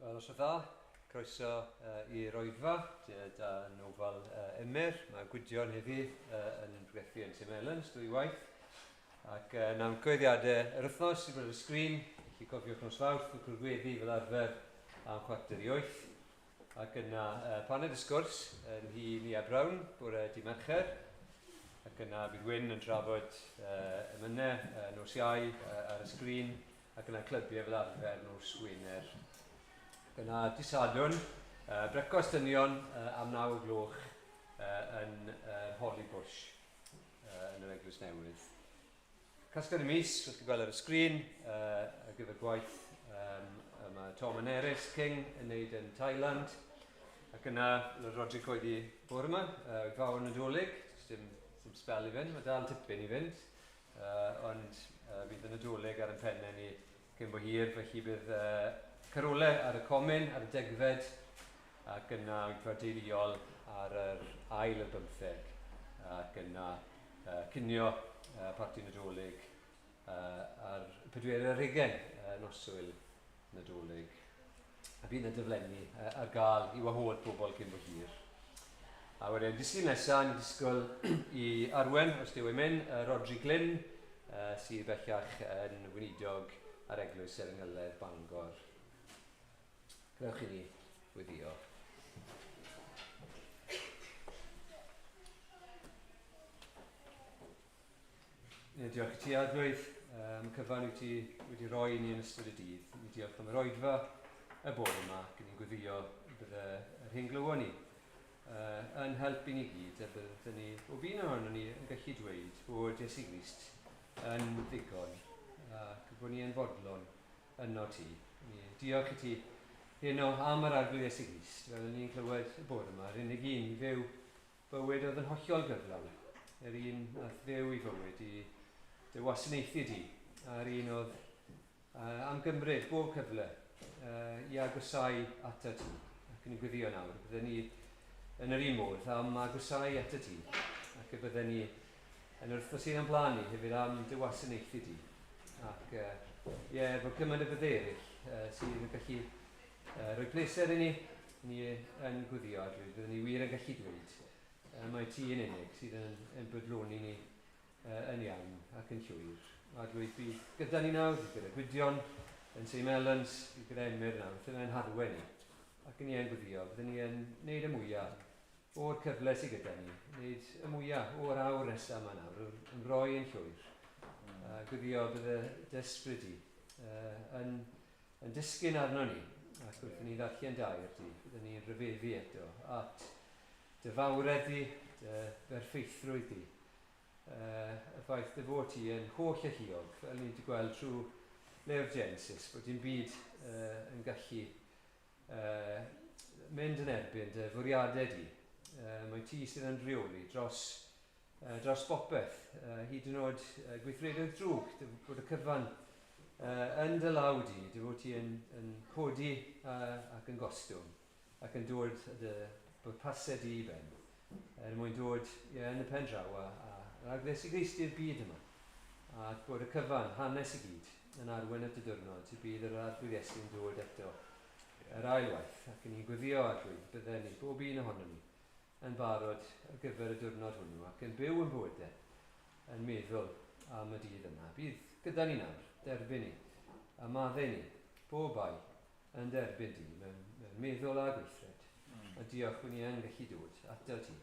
Wel, noswaith dda. Croeso uh, i'r oedfa, da yn ofal uh, Emyr. Mae Gwydion heddi uh, yn pregethu yn St Helens, dwy waith. Ac uh, nawn cyhoeddiadau yr wythnos sydd ar y sgrin. Felly cofiwch nos Fawrth, y cwrdd fel arfer am 7:45. Ac yna uh, paned y sgwrs yn hi Nia Brown, bore di Mercher. Ac yna bydd Wyn yn trafod uh, emynau uh, nos Iau uh, ar y sgrin. Ac yna clybiau fel arfer nos Wener. Ac yna di Sadwrn, uh, brecwast dynion uh, am 9 o gloch uh, yn uh, Holly Bush uh, yn yr Eglwys Newydd. Casgliad y mis, fel chi'n gweld ar y sgrin, uh, ar gyfer gwaith um, mae Tom and Eris King yn neud yn Thailand. Ac yna, Rodri Coedi bore yma, uh, fawr Nadolig, dim, dim spel i fynd, mae dal tipyn i fynd. Uh, ond uh, bydd y Nadolig ar ein pennau ni cyn bo hir, felly bydd uh, carolau ar y comin ar y 10fed, ac yna oedfa deuluol ar yr ail ar bymtheg, ac yna uh, cinio uh, parti Nadolig uh, ar 24 uh, noswyl Nadolig. A bydd yna dyflenni uh, ar gael i wahodd bobl cyn bo hir. A wedyn, disgwyl nesaf, ni'n disgwyl i Arwen, os dyw e'n mynd, uh, Rodri Glyn, uh, sydd bellach yn weinidog ar Eglwys Efengyledd Bangor. Gwnewch i ni weddïo. Ie, diolch i ti, Arglwydd, am y cyfan wyt ti wedi rhoi i ni yn ystod y dydd. Ni diolch am yr oedfa y bore yma, ac ni'n gweddio y bydde yr hyn glywon ni uh, yn help i ni gyd, a bydde ni, bob un ohonon ni yn gallu dweud bod Iesu Grist yn ddigon, ac bod ni yn fodlon yno ti. Ni diolch i ti heno am yr Arglwydd Iesu Grist, fel ni'n clywed y bore yma, yr unig un i fyw bywyd oedd yn hollol gyflawn, yr un nath fyw i fywyd i dy wasanaethu di, a'r un oedd uh, am gymryd bob cyfle uh, i agosau ato ti. Ac yn gweddio nawr, bydden ni yn yr un modd am agosau ato ti, ac y bydden ni yn yr wythnos sydd o'n blaen ni hefyd am dy wasanaethu di. Ac ie, uh, yeah, bod cymaint o bethau eraill uh, sydd yn gallu uh, rhoi pleser i ni, ni yn gwyddio a dwi, byddwn ni wir yn gallu dweud uh, mae ti yn unig sydd yn, yn bodloni ni uh, yn iawn ac yn llwyr. A dwi bydd gyda ni nawr, bydd gyda Gwydion yn St Helens, bydd gyda Emyr nawr, wrth yna'n harwen ni. Ac yn ni yn gwyddio, byddwn ni yn neud y mwyaf o'r cyfle sydd gyda ni, wneud y mwyaf o'r awr nesaf yma nawr, yn rhoi yn llwyr. Mm. A gweddio bydd y dysbryd di uh, yn, yn disgyn arno ni, ac wrth i ni ddarllen dair di, byddwn ni'n rhyfeddu eto at dy fawredd di, dy berffeithrwydd di, uh, y ffaith dy fod ti yn holl alluog, fel ni wedi gweld trwy lyfr Genesis, bod dim byd uh, yn gallu uh, mynd yn erbyn dy fwriadau di. Uh, mae ti sydd yn rheoli dros, uh, dros bopeth, uh, hyd yn oed uh, gweithredoedd drwg, dy, bod y cyfan uh, yn dy law di, dy fod ti yn, yn codi uh, ac yn gostwng, ac yn dod dy bwrpasau di i ben, er mwyn dod ie, yn y pen draw a, a ragddes i Grist i'r byd yma, a bod y cyfan, hanes i gyd, yn arwain at y diwrnod y bydd yr Arglwydd Iesu'n dod eto yr ail waith, ac yn ni'n gweddio, Arglwydd, bydden ni, bob un ohonon ni, yn barod ar gyfer y diwrnod hwnnw, ac yn byw yn bywydau, yn meddwl am y dydd yna. Bydd gyda ni nawr, derbyn ni, a maddau ni, bob bai, yn derbyn di, mewn, mewn meddwl a gweithred. Mm. A diolch bod ni yn gallu dod ato ti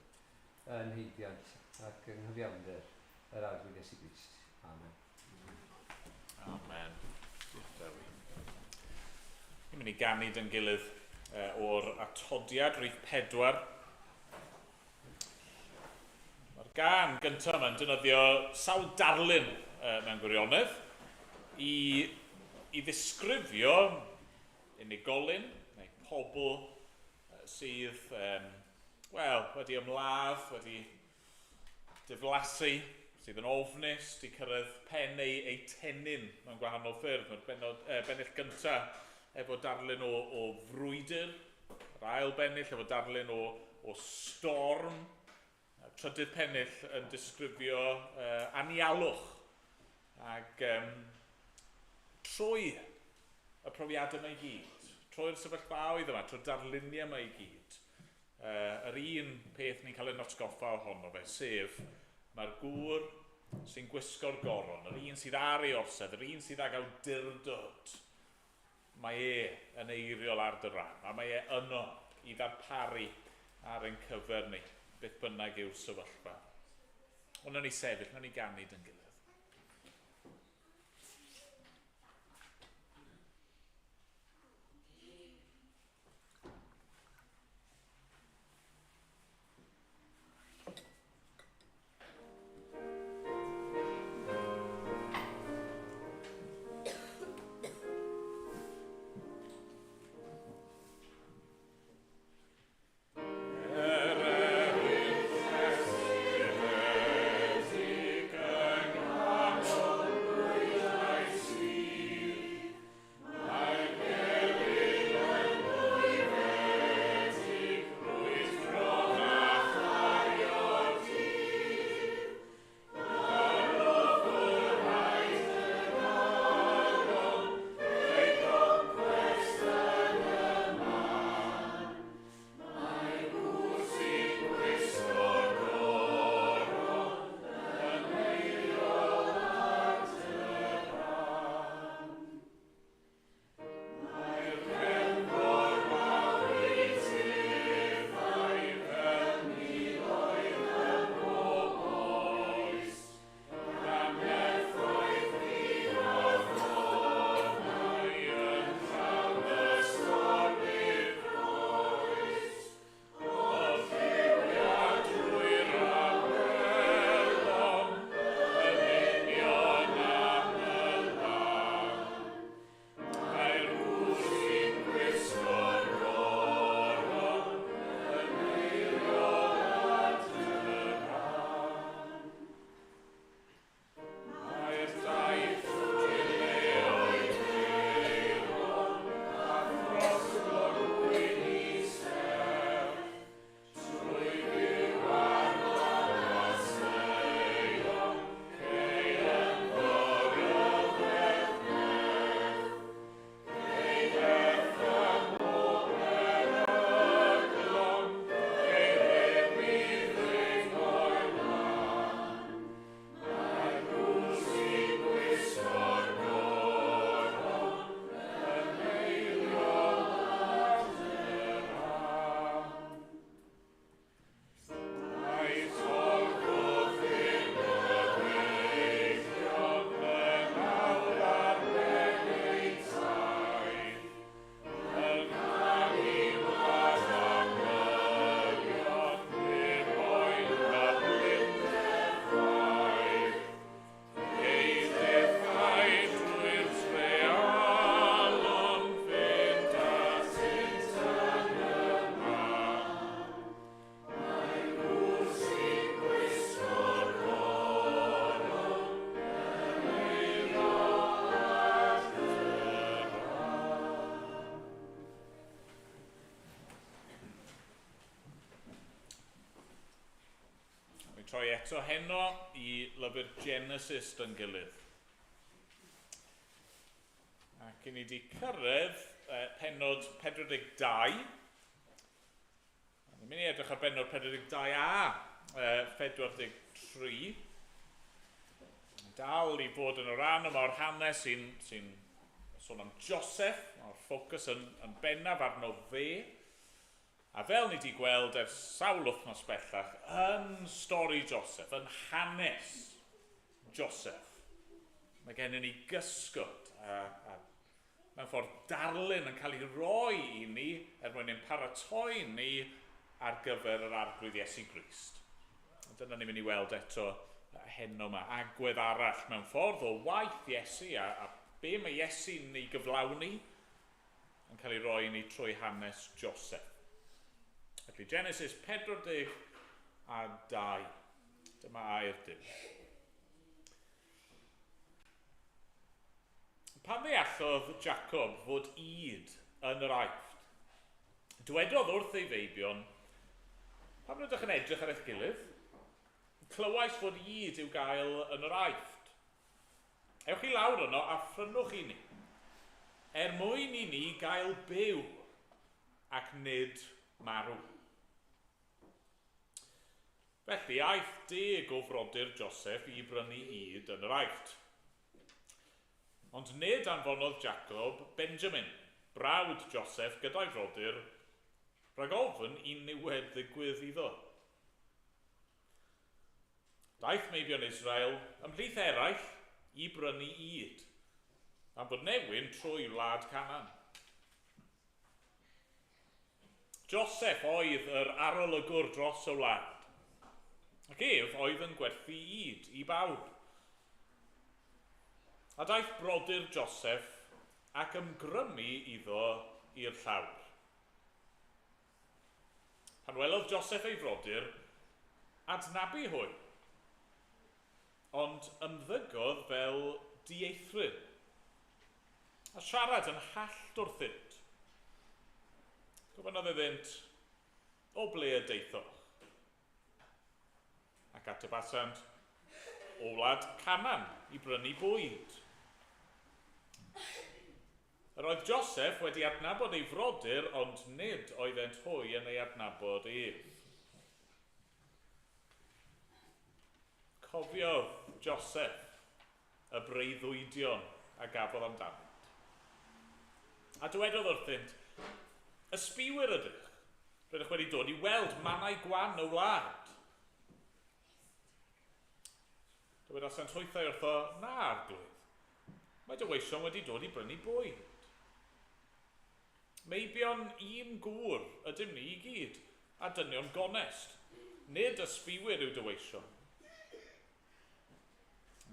yn heidiant ac yng nghyfiawnder yr Arglwydd Iesu Grist. Amen. Amen. Diolch Dewi. Ni'n mynd i ganu dyn gilydd uh, o'r atodiad rhif 4. Mae'r gan gyntaf yma'n defnyddio sawl darlun uh, mewn gwirionedd i, i ddisgrifio unigolyn neu pobl sydd um, wel, wedi ymladd, wedi diflasu, sydd yn ofnus, di cyrraedd pen ei, ei tennyn mewn gwahanol ffyrdd. Mae'r benod, eh, bennill gyntaf efo darlun o, o frwydr, yr ail bennill efo darlun o, o storm, y trydydd pennill yn disgrifio uh, anialwch. Ac um, trwy y profiadau yma i gyd, Trwy'r sefyllfaoedd yma, trwy'r darluniau yma i gyd, yr un peth ni'n cael ein atgoffa ohono fe, sef mae'r gŵr sy'n gwisgo'r goron, yr un sydd ar ei orsedd, yr un sydd ag awdurdod, mae e yn eiriol ar dy ran, a mae e yno i ddarparu ar ein cyfer ni, beth bynnag yw'r sefyllfa. Ond nawn ni sefyll, nawn ni ganu dy'n gilydd. Troi eto heno i lyfr Genesis dy'n gilydd. Ac i ni wedi cyrraedd pennod 42. Ni'n mynd i edrych ar bennod 42 a 43. Dal i fod yn y rhan yma o'r hanes sy'n sôn am Joseph, mae'r ffocws yn bennaf arno fe. A fel ni wedi gweld ers sawl wythnos bellach, yn stori Joseph, yn hanes Joseph, mae gennym ni gysgod a mewn ffordd darlun yn cael ei roi i ni er mwyn ein paratoi ni ar gyfer yr Arglwydd Iesu Grist. A dyna ni'n mynd i weld eto heno yma, agwedd arall mewn ffordd o waith Iesu a be mae Iesu'n ei gyflawni yn cael ei roi i ni trwy hanes Joseph. Felly Genesis 42, dyma air Duw. Pan ddeallodd Jacob fod ŷd yn yr Aifft, dywedodd wrth ei feibion, pam rydych yn edrych ar eich gilydd? Clywais fod ŷd i'w gael yn yr Aifft. Ewch i lawr yno a phrynwch i ni. er mwyn i ni gael byw ac nid marw. Felly aeth 10 o frodyr Joseph i brynu ŷd yn yr Aifft. Ond nid anfonodd Jacob Benjamin, brawd Joseph, gyda'i frodyr, rhag ofn i niwed ddigwydd iddo. Daeth meibion Israel, ymhlith eraill, i brynu ŷd, am fod newyn trwy wlad Canaan. Joseph oedd yr arolygwr dros y wlad, ac ef oedd yn gwerthu ŷd i bawb. A daeth brodyr Joseph ac ymgrymu iddo i'r llawr. Pan welodd Joseph ei frodyr, adnabu hwy, ond ymddygodd fel dieithryn, a siarad yn hallt wrthynt. Gofynnodd iddynt, O ble y daethoch? Ac atebasant, O wlad Canaan i brynu bwyd. Yr oedd Joseph wedi adnabod ei frodyr, ond nid oeddent hwy yn ei adnabod ef. Cofiodd Joseph y breuddwydion a gafodd amdanynt. A dywedodd wrthynt, Ysbiwyr ydych, rydych wedi dod i weld mannau gwan y wlad. Dywedasant hwythau wrtho, Na, arglwydd, mae dy weision wedi dod i brynu bwyd. Meibion un gŵr ydym ni i gyd, a dynion gonest. Nid ysbiwyr yw dy weision.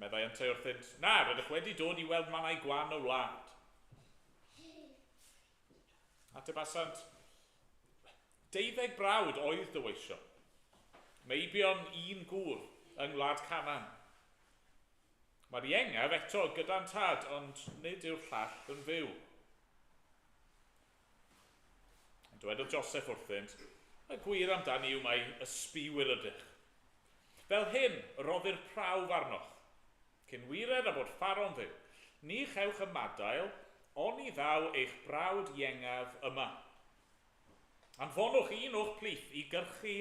Meddai yntau wrthynt, Na, rydych wedi dod i weld mannau gwan y wlad. Atebasant, 12 brawd oedd dy weision. Meibion un gŵr yng ngwlad Canaan. Mae'r iengaf eto gyda'n tad, ond nid yw'r llall yn fyw. Ond dywedodd Joseph wrthynt, Y gwir amdani yw mai ysbiwyr ydych. Fel hyn, roddir prawf arnoch. Cyn wired a bod Pharo'n fyw, ni chewch ymadael, oni ddaw eich brawd iengaf yma. Anfonwch un o'ch plith i gyrchu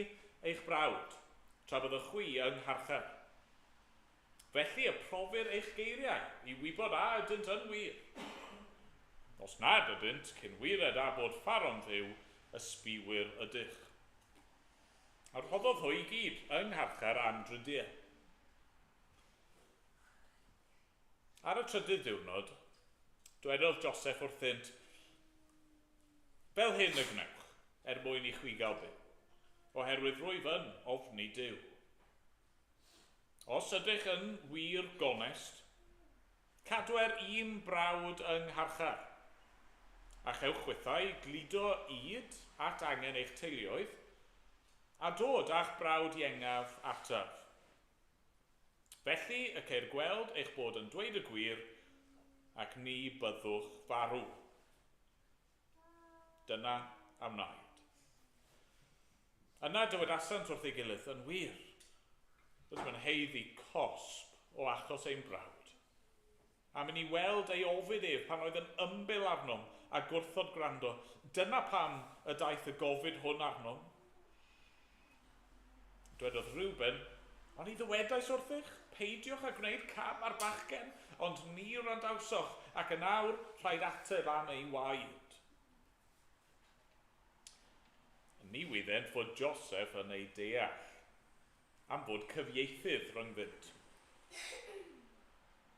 eich brawd, tra byddwch chwi yng ngharchar. Felly y profir eich geiriau, i wybod a ydynt yn wir. Os nad ydynt, cyn wired â bod Pharo'n fyw, ysbiwyr ydych. A rhoddodd hwy i gyd yng ngharchar am dridiau. Ar y trydydd diwrnod, dwedodd Joseph wrthynt, Fel hyn y gwnewch, er mwyn i chwi gael byw, oherwydd rwyf yn ofni Duw. Os ydych yn wir gonest, cadwer un brawd yng ngharchar, a chewch chwithau gludo ŷd at angen eich teuluoedd, a dod â'ch brawd iengaf ataf. Felly y ceir gweld eich bod yn dweud y gwir, ac ni byddwch farw. Dyna a wnaed. Yna dywedasant wrth ei gilydd, Yn wir, rydym yn haeddu cosb o achos ein brawd. Am i ni weld ei ofid ef pan oedd yn ymbil arnom a gwrthod gwrando. Dyna pam y daeth y gofid hwn arnom. Dwedodd Reuben, Oni ddywedais wrthych, peidiwch â gwneud cam â'r bachgen, ond ni wrandawsoch, ac yn awr rhaid ateb am ei waed. Ni wyddent fod Joseph yn ei deall, am fod cyfieithydd rhyngddynt.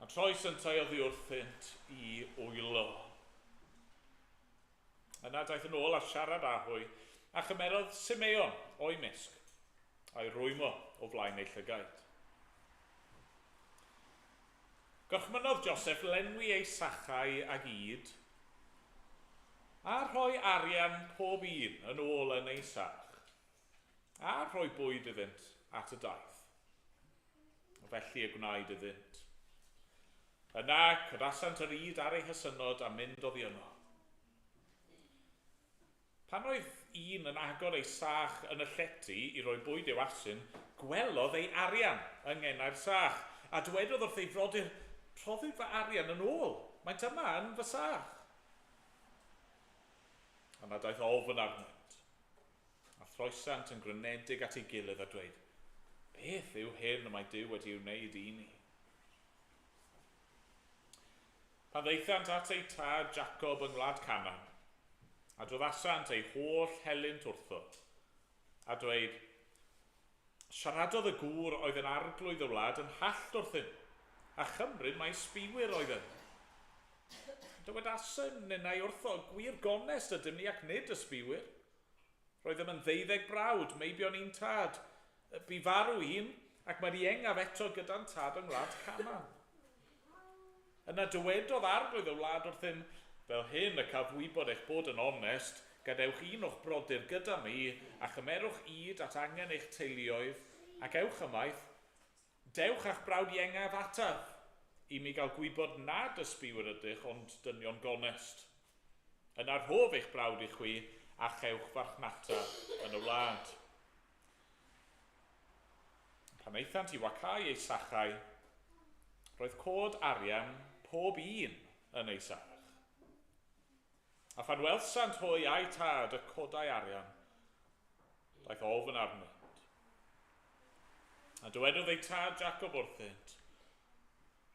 A troes yntau oddi wrthynt i wylo. Yna daeth yn ôl a siarad â hwy, a chymerodd Simeon o'i mysg, a'i rwymo o flaen eu llygaid. Gorchmynnodd Joseph lenwi ei sachau ag ŷd, a rhoi arian pob un yn ôl yn ei sach, a rhoi bwyd iddynt at y daith. Felly y gwnaed iddynt. Yna, codasant yr ŷd ar eu hysynnod a mynd oddi yno. Pan oedd un yn agor ei sach yn y llety i roi bwyd i'w asyn, gwelodd ei arian yng ngenau'r sach, a dywedodd wrth ei frodyr, Rhoddid fy arian yn ôl, maent yma yn fy sach. Yna daeth ofn arnynt, a throesant yn grynedig at ei gilydd a dweud, "Beth yw hyn y mae Duw wedi ei wneud i ni?" Pan ddaethant at eu tad Jacob yng ngwlad Canaan, adroddasant eu holl helynt wrtho, a dweud, "Siaradodd y gŵr oedd yn arglwydd y wlad yn hallt wrthym, a chymryd mai ysbiwyr oeddem. Dywedasem ninnau wrtho, 'Gwir gonest ydym ni ac nid ysbiwyr. Roeddem yn ddeuddeg brawd, meibion un tad. Bu farw un, ac mae'r iengaf eto gyda'n tad yng ngwlad Canaan.' Yna dywedodd arglwydd y wlad wrthym, 'Fel hyn y caf wybod eich bod yn onest, gadewch un o'ch brodyr gyda mi, a chymerwch ŷd at angen eich teuluoedd, ac ewch ymaith. Dewch â'ch brawd iengaf ataf, i mi gael gwybod nad ysbiwyr ydych, ond dynion gonest. Yna rhof eich brawd i chwi, a chewch farchnata yn y wlad.' Pan aethant i wacáu eu sachau, roedd cod arian pob un yn ei sach. A phan welsant hwy a'u tad y codau arian, daeth ofn arnynt. A dywedodd eu tad Jacob wrthynt,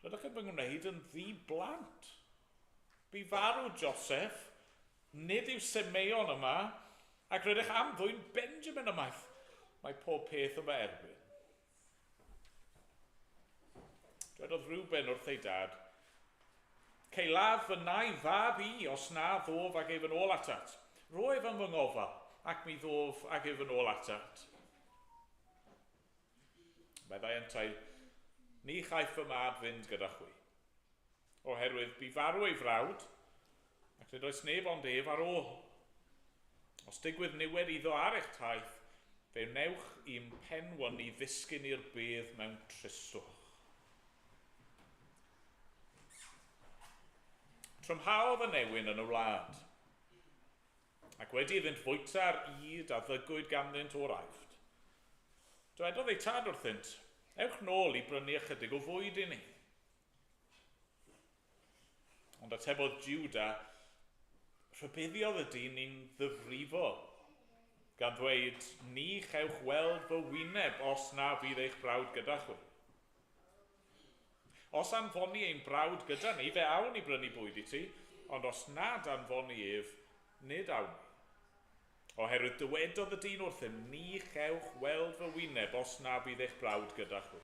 "Rydych yn fy ngwneud yn ddi-blant. Bu farw Joseph, nid yw Simeon yma, ac rydych am ddwyn Benjamin ymaith. Mae pob peth yn fy erbyn." Dwedodd Reuben wrth ei dad, "Cei ladd fy nau fab i os na ddof ag ef yn ôl atat. Rho ef yn fy ngofal, ac mi ddof ag ef yn ôl atat." Meddai yntau, "Ni chaiff fy mab fynd gyda chwi, oherwydd bu farw ei frawd, ac nid oes neb ond ef ar ôl. Os digwydd niwed iddo ar eich taith, fe wnewch i'm pen-wn i ddisgyn i'r bedd mewn tristwch." Trymhaodd y newyn yn y wlad, ac wedi iddynt fwyta'r ŷd a ddygwyd ganddynt o'r Aifft, dywedodd eu tad wrthynt, "Ewch nôl i brynu ychydig o fwyd i ni." Ond atebodd Juda, "Rhybuddiodd y dyn ni'n ddifrifol, gan ddweud, 'Ni chewch weld fy wyneb os na fydd eich brawd gyda chwi.' Os anfoni ein brawd gyda ni, fe awn i brynu bwyd i ti, ond os nad anfoni ef, nid awn ni. Oherwydd dywedodd y dyn wrthym, 'Ni chewch weld fy wyneb os na fydd eich brawd gyda chwi.'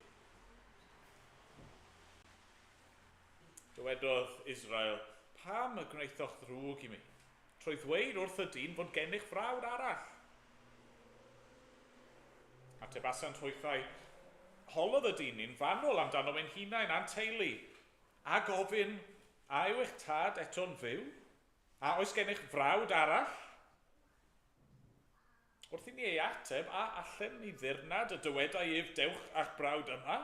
Dywedodd Israel, "Pam y gwnaethoch ddrwg i mi, trwy ddweud wrth y dyn fod gennych frawd arall?" Atebasant hwythau, "Holodd y dyn ni'n fanwl amdanom ein hunain a'n teulu, a gofyn, 'A yw eich tad eto'n fyw? A oes gennych frawd arall?' Wrth i ni ei ateb, a allem ni ddirnad y dywedai ef, 'Dewch â'ch brawd yma'?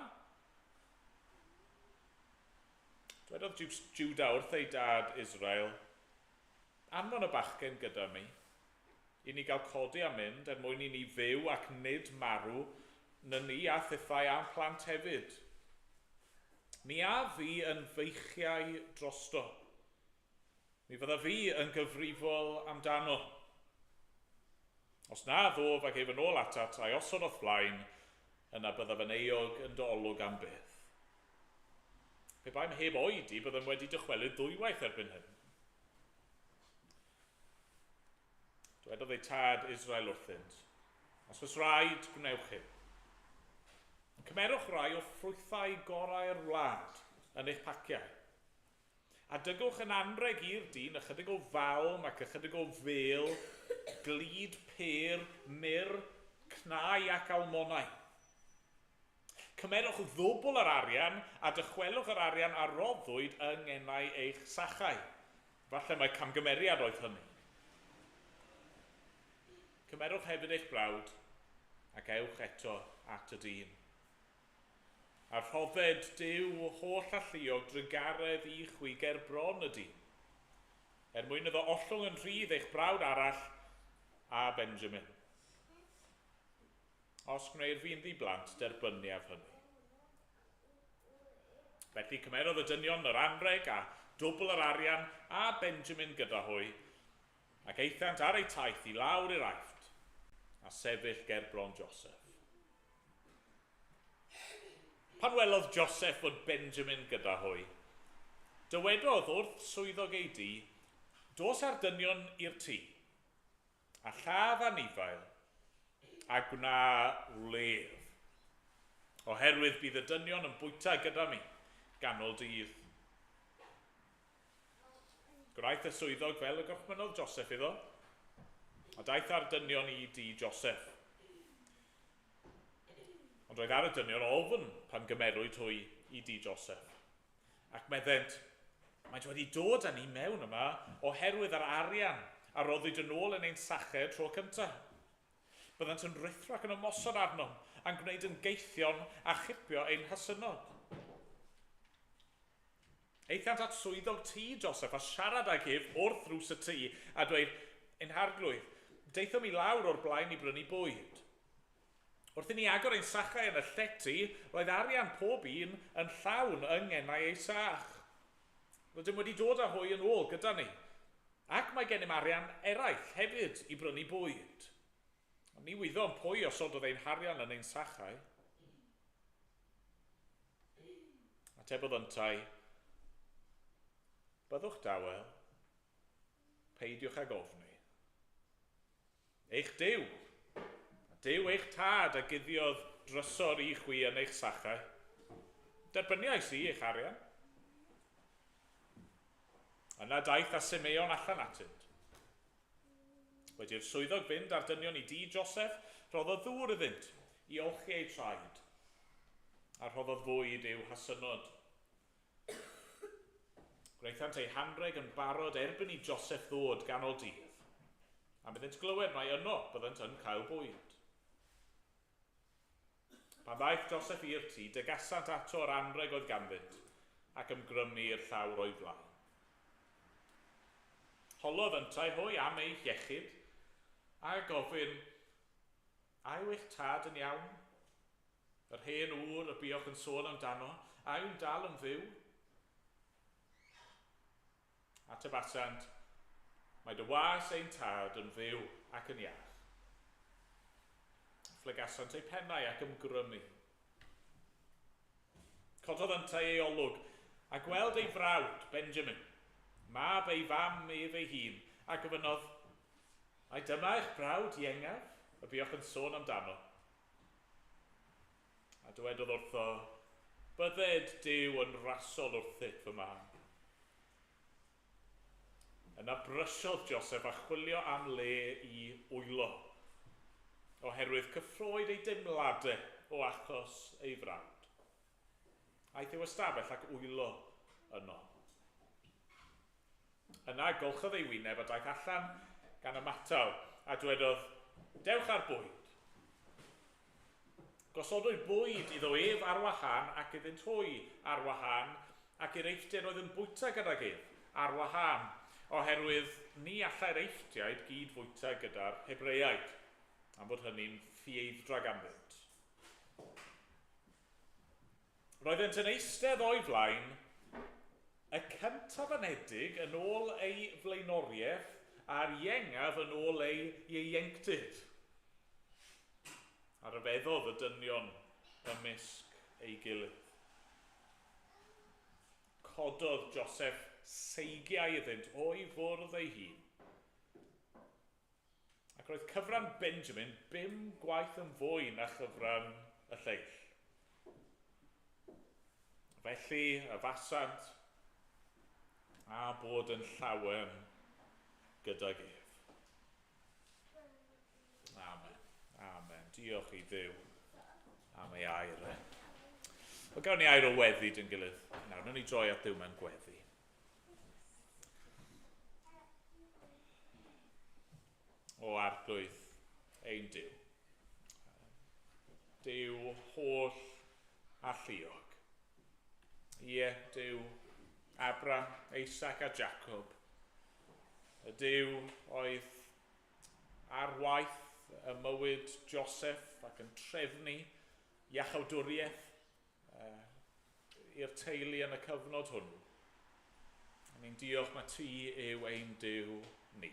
Dwedodd Juda wrth ei dad Israel, "Anfon y bachgen gyda mi, i ni gael codi a mynd, er mwyn i ni fyw ac nid marw, na ni a thithau a'n plant hefyd. Mi af fi yn feichiau drosto. Mi fyddaf fi yn gyfrifol amdano. Os na ddof ag ef yn ôl atat a'i osod o'th flaen, yna byddaf yn euog yn dy olwg am byth. Pe baem heb oedi, byddem wedi dychwelyd ddwywaith erbyn hyn." Dwedodd eu tad Israel wrthynt, "Os oes rhaid, gwnewch hyn. Cymerwch rai o ffrwythau gorau'r wlad yn eich paciau, A dygwch yn anrheg i'r dyn ychydig o falm ac ychydig o fêl, glud pêr, myrr, cnau ac almonau. Cymerwch ddwbl yr arian a dychwelwch yr arian a roddwyd yng ngenau eich sachau. Falle mai camgymeriad oedd hynny. Cymerwch hefyd eich brawd ac ewch eto at y dyn. A rhodded Duw holl-alluog drugaredd i chwi ger bron y dyn, er mwyn iddo ollwng yn rhydd eich brawd arall a Benjamin. Os gwneir fi'n ddi-blant, derbyniaf hynny. Felly cymerodd y dynion yr anrheg a dwbl yr arian a Benjamin gyda hwy. Ac aethant ar eu taith i lawr i'r Aifft, a sefyll ger bron Joseph. Pan welodd Joseph fod Benjamin gyda hwy, dywedodd wrth swyddog ei dŷ, Dos â'r dynion i'r tŷ, a lladd anifail, a gwna wledd, oherwydd bydd y dynion yn bwyta gyda mi ganol dydd. Gwnaeth y swyddog fel y gorchmynnodd Joseph iddo, a daeth â'r dynion i dŷ Joseph. Ond roedd ar y dynion ofn pan gymerwyd hwy i dŷ Joseph. Ac meddent, maent wedi dod â ni mewn yma oherwydd yr arian a roddwyd yn ôl yn ein sachau y tro cyntaf. Byddant yn rhuthro ac yn ymosod arnom, a'n gwneud yn gaethion a chipio ein hasynnod. Aethant at swyddog tŷ Joseph a siarad ag ef wrth ddrws y tŷ, a dweud, Ein harglwydd, daethom i lawr o'r blaen i brynu bwyd. Wrth i ni agor ein sachau yn y llety, roedd arian pob un yn llawn yng ngenau ei sach. Rydym wedi dod â hwy yn ôl gyda ni, ac mae gennym arian eraill hefyd i brynu bwyd. Ond ni wyddom pwy osododd ein harian yn ein sachau. Atebodd yntau, Byddwch dawel, peidiwch ag ofni. Eich Duw, a Duw eich tad a guddiodd drysor i chwi yn eich sachau. Derbyniais i eich arian. Yna daeth a Simeon allan atynt. Wedi'r swyddog fynd â'r dynion i dŷ Joseph, rhoddodd ddŵr iddynt i olchi eu traed, a rhoddodd fwyd i'w hasynnod. Gwnaethant eu hanrheg yn barod erbyn i Joseph ddod ganol dydd, am iddynt glywed mai yno byddent yn cael bwyd. Pan ddaeth Joseph i'r tŷ, dygasant ato yr anrheg oedd ganddynt, ac ymgrymu i'r llawr o'i flaen. Holodd yntau hwy am eu hiechyd, a gofyn, A yw eich tad yn iawn? Yr hen ŵr y buoch yn sôn amdano, a yw'n dal yn fyw? Atebasant, Mae dy was ein tad yn fyw ac yn iach. Phlygasant eu pennau ac ymgrymu. Cododd yntau ei olwg, a gweld ei frawd, Benjamin, mab ei fam ef ei hun, a gofynnodd, Ai dyma eich brawd iengaf, y buoch yn sôn amdano? A dywedodd wrtho, Bydded Duw yn rasol wrthyt, fy mab. Yna brysiodd Joseph a chwilio am le i wylo, oherwydd cyffroed ei deimladau o achos ei frawd. Aeth i'w ystafell ac wylo yno. Yna golchodd ei wyneb a daeth allan gan ymatal, a dwedodd, Dewch â'r bwyd. Gosodwyd bwyd iddo ef ar wahân ac iddynt hwy ar wahân, ac i'r Eifftiaid oedd yn bwyta gydag ef, ar wahân, oherwydd ni allai'r Eifftiaid gyd fwyta gyda'r Hebreaid, am fod hynny'n ffieidd-dra ganddynt. Roeddent yn eistedd o'i flaen, y cyntaf-anedig yn ôl ei flaenoriaeth a'r iengaf yn ôl ei ieuenctid. A rhyfeddodd y dynion ymysg ei gilydd. Cododd Joseph seigiau iddynt o'i fwrdd ei hun. Ac roedd cyfran Benjamin bum gwaith yn fwy na chyfran y lleill. Felly y fasant a bod yn llawen gydag ef. Amen. Amen. Diolch i Dduw am ei air e. Wel, gawn ni air o weddi dyn gilydd. Nawr, wnawn ni droi at Dduw mewn gweddi. O Arglwydd ein Duw. Duw holl alluog. Ie, Duw Abraham, Isaac a Jacob. Y Duw oedd ar waith y mywyd Joseph ac yn trefnu iachawdwriaeth i'r teulu yn y cyfnod hwnnw. A ni'n diolch mae ti yw ein Duw ni.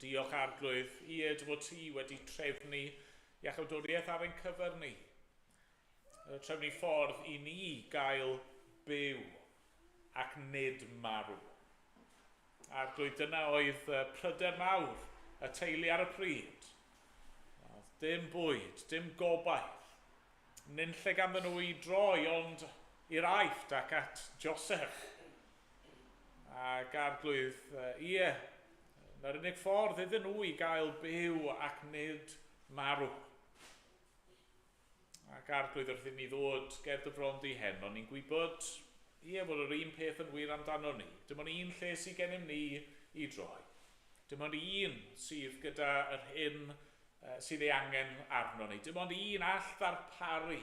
Diolch Arglwydd, ie, dy fod ti wedi trefnu iachawdwriaeth ar ein cyfer ni. Trefnu ffordd i ni gael byw ac nid marw. Arglwydd, dyna oedd pryder mawr y teulu ar y pryd. Dim bwyd, dim gobaith. Nunlle ganddyn nhw i droi ond i'r Aifft ac at Joseph. Ac Arglwydd, ie, na'r unig ffordd iddyn nhw i gael byw ac nid marw. Ac Arglwydd, wrth i ni ddod ger dy fron di heno, ni'n gwybod, ie, fod yr un peth yn wir amdano ni. Dim ond un lle sydd gennym ni i droi. Dim ond un sydd gyda yr hyn sydd ei angen arno ni. Dim ond un all ddarparu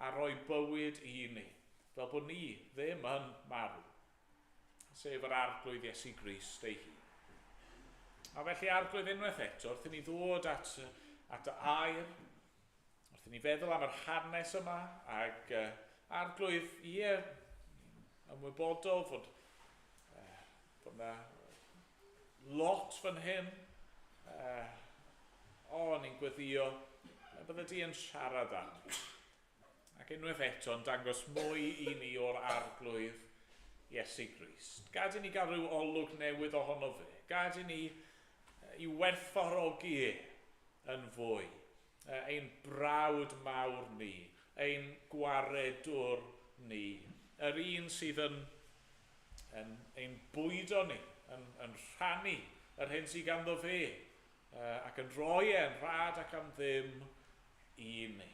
a rhoi bywyd i ni, fel bod ni ddim yn marw, sef yr Arglwydd Iesu Grist ei hun. A felly, Arglwydd, unwaith eto, wrth i ni ddod at, at y air, wrth i ni feddwl am yr hanes yma, ac Arglwydd, ie, ymwybodol fod, fod yna lot fan hyn. O, ni'n gweddio, bydde di yn siarad â ni. Ac unwaith eto yn dangos mwy i ni o'r Arglwydd Iesu Grist. Gad i ni gael rhyw olwg newydd ohono fe. Gad i ni i werthfawrogi e yn fwy. Ein brawd mawr ni, ein gwaredwr ni, yr un sydd yn yn ein bwydo ni, yn, yn rhannu yr hyn sydd ganddo fe, ac yn rhoi e'n rhad ac am ddim i ni.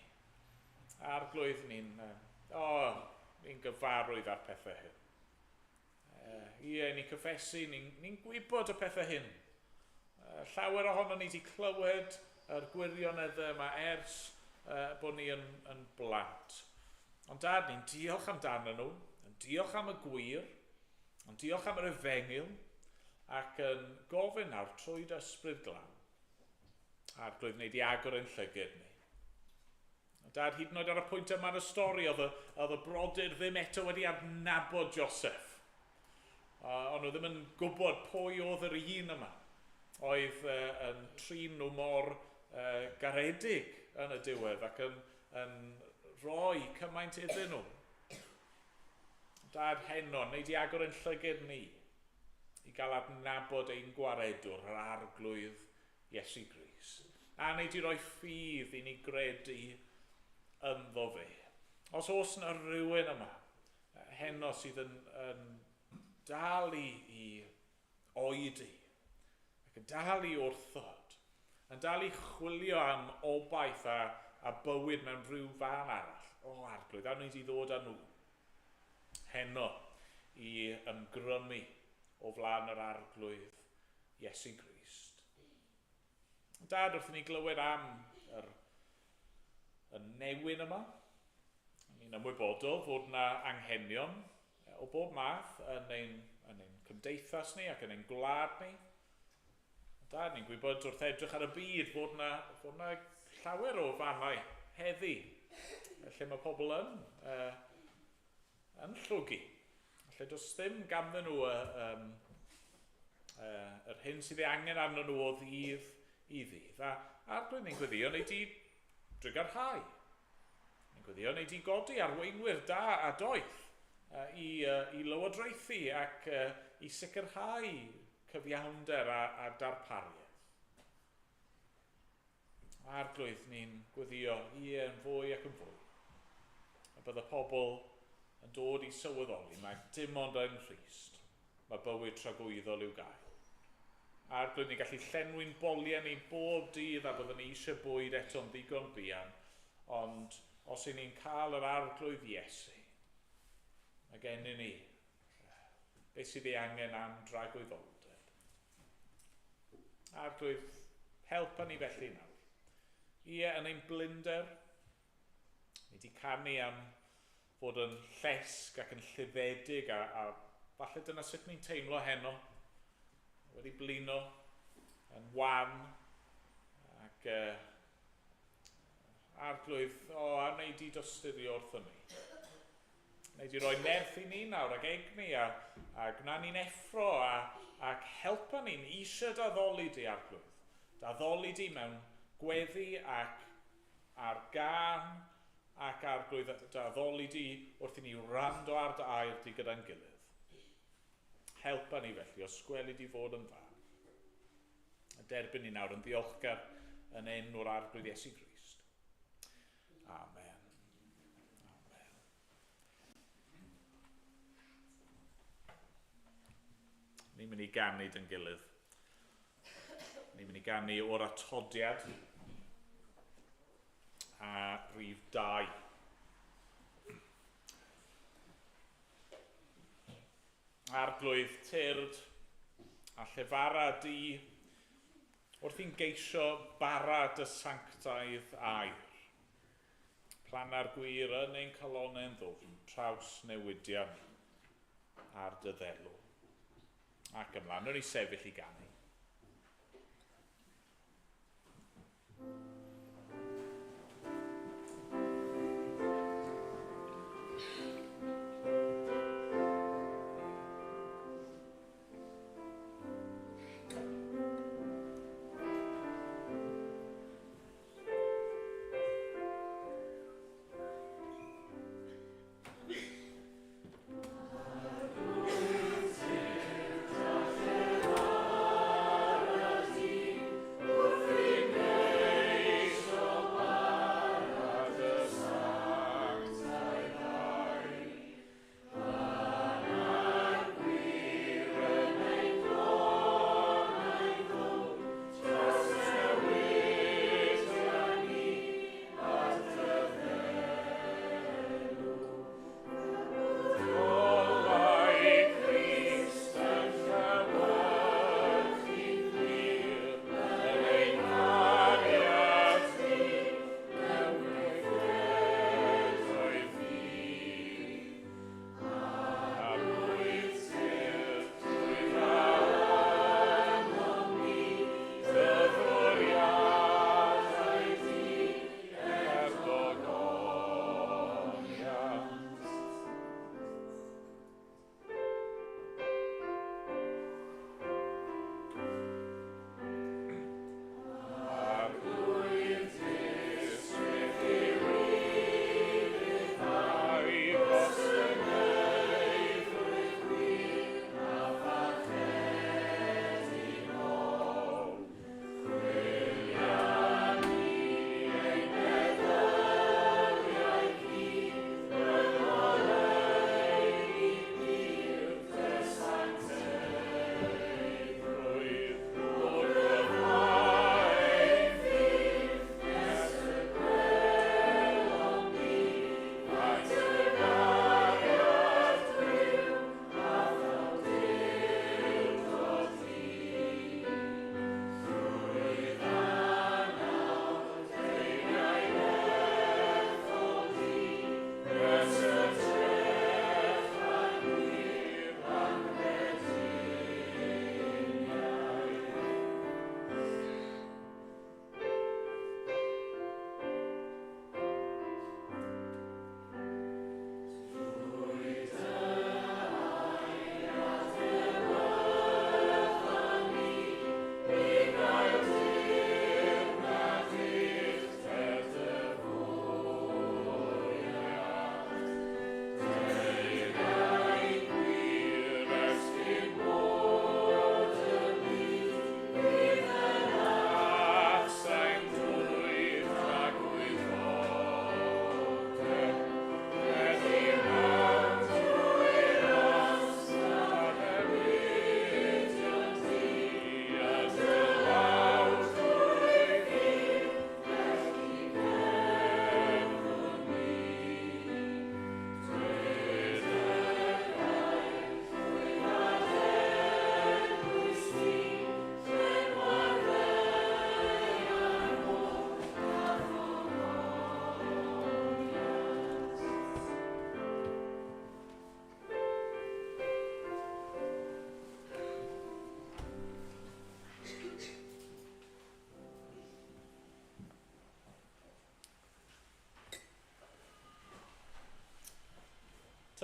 Arglwydd, ni'n, o, oh, ni'n gyfarwydd â'r pethau hyn. Ie, ni'n cyffesu, ni'n ni gwybod y pethau hyn. Llawer ohono ni wedi clywed yr gwirioneddau yma ers bod ni yn, yn blant. Ond Dad, ni'n diolch amdano nhw, yn diolch am y gwir, yn diolch am yr efengyl, ac yn gofyn nawr trwy dy ysbryd glân. Arglwydd, wneud i agor ein llygyd ni. Dad, hyd yn oed ar y pwynt yma yn y stori, oedd y, oedd y brodyr ddim eto wedi adnabod Joseph. Ond nhw ddim yn gwybod pwy oedd yr un yma. Oedd yn trin nhw mor garedig yn y diwedd ac yn, yn rhoi cymaint iddyn nhw. Dad, heno, wneud i agor ein llyged ni i gael adnabod ein gwaredwr, yr Arglwydd Iesu Grist. A wneud i roi ffydd i ni gredu ynddo fe. Os oes yna rhywun yma heno sydd yn, yn dal i, i oedi ac yn dal i wrthod, yn dal i chwilio am obaith a, a bywyd mewn rhyw fan arall, o Arglwydd, a wneud i ddod â nhw heno i ymgrymu o flaen yr Arglwydd Iesu Grist. Dad, wrth i ni glywed am yr, y newyn yma, ni'n ymwybodol fod yna anghenion o bob math yn ein, yn ein cymdeithas ni ac yn ein gwlad ni. Dad, ni'n gwybod wrth edrych ar y byd fod yna, fod yna llawer o fannau heddi lle mae pobl yn, yn llwgu. Lle does ddim ganddyn nhw y, um, yr hyn sydd ei angen arnyn nhw o ddydd i ddydd. A Arglwydd, ni'n gweddio neu di drugarhau. Ni'n gweddio neu di godi arweinwyr da a doeth i, i lywodraethu ac i sicrhau cyfiawnder a, a darpariaeth. Arglwydd, ni'n gweddio, ie, yn fwy ac yn fwy. A bydde pobl yn dod i sylweddoli mae dim ond yng Nghrist mae bywyd tragwyddol i'w gael. Arglwydd, ni'n gallu llenwi'n boliau ni bob dydd a byddwn ni eisiau bwyd eto'n ddigon buan, ond os y'n ni'n cael yr Arglwydd Iesu, mae gennyn ni beth sydd ei angen am dragwyddoldeb. Arglwydd, helpa ni felly nawr. Ie, yn ein blinder, ni wedi canu am fod yn llesg ac yn lluddedig a, a falle dyna sut ni'n teimlo heno. Wedi blino, yn wan, ac Arglwydd, o, a wneud i dosturio wrthon ni. Wneud i roi nerth i ni nawr ac egni a, a gwna ni'n effro a, Ac helpa ni'n eisiau d'addoli di, Arglwydd. D'addoli di mewn gweddi ac ar gân ac Arglwydd d'addoli di wrth i ni wrando ar dy air di gyda'n gilydd. Helpa ni felly, os gweli di fod yn dda. A derbyn ni nawr yn ddiolchgar yn enw'r Arglwydd Iesu Grist. Amen. Amen. Ni'n mynd i ganu dyn gilydd. Ni'n mynd i ganu o'r atodiad a rhif 2. Arglwydd tyrd a llefara di wrth i'n geisio bara dy sanctaidd air. Planna'r gwir yn ein calonnau'n ddwfn, traws newidion ar dy ddelw. Ac ymlaen, wnawn ni sefyll i ganu.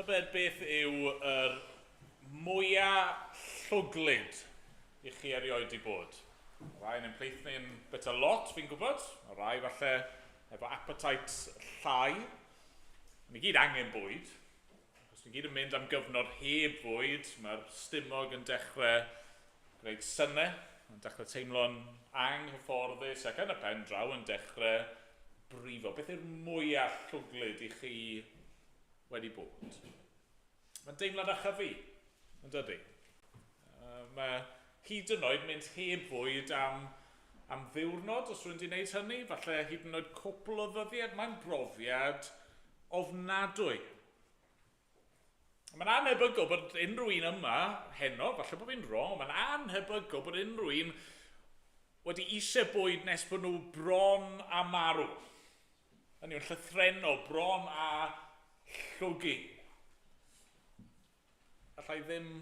Tybed beth yw yr mwyaf llwglyd i chi erioed di bod? Rai yn ein plith ni'n bita lot, fi'n gwybod. Rai falle efo appetite llai. Ni gyd angen bwyd. Os ni gyd yn mynd am gyfnod heb fwyd, mae'r stumog yn dechrau gwneud synau, yn dechrau teimlo'n anghyfforddus ac yn y pen draw yn dechrau brifo. Beth yw'r mwyaf llwglyd i chi wedi bod? Mae'n deimlad a chyfu, yn dydy? Mae hyd yn oed mynd heb fwyd am, am ddiwrnod, os rwy'n di wneud hynny, falle hyd yn oed cwpl o ddyddiad, mae'n brofiad ofnadwy. Mae'n anhebygol bod unrhyw un yma heno, falle bod fi'n wrong, mae'n anhebygol bod unrhyw un wedi eisiau bwyd nes bod nhw bron a marw. Hynny yw'n llythrennol, bron a llwgu. Alla i ddim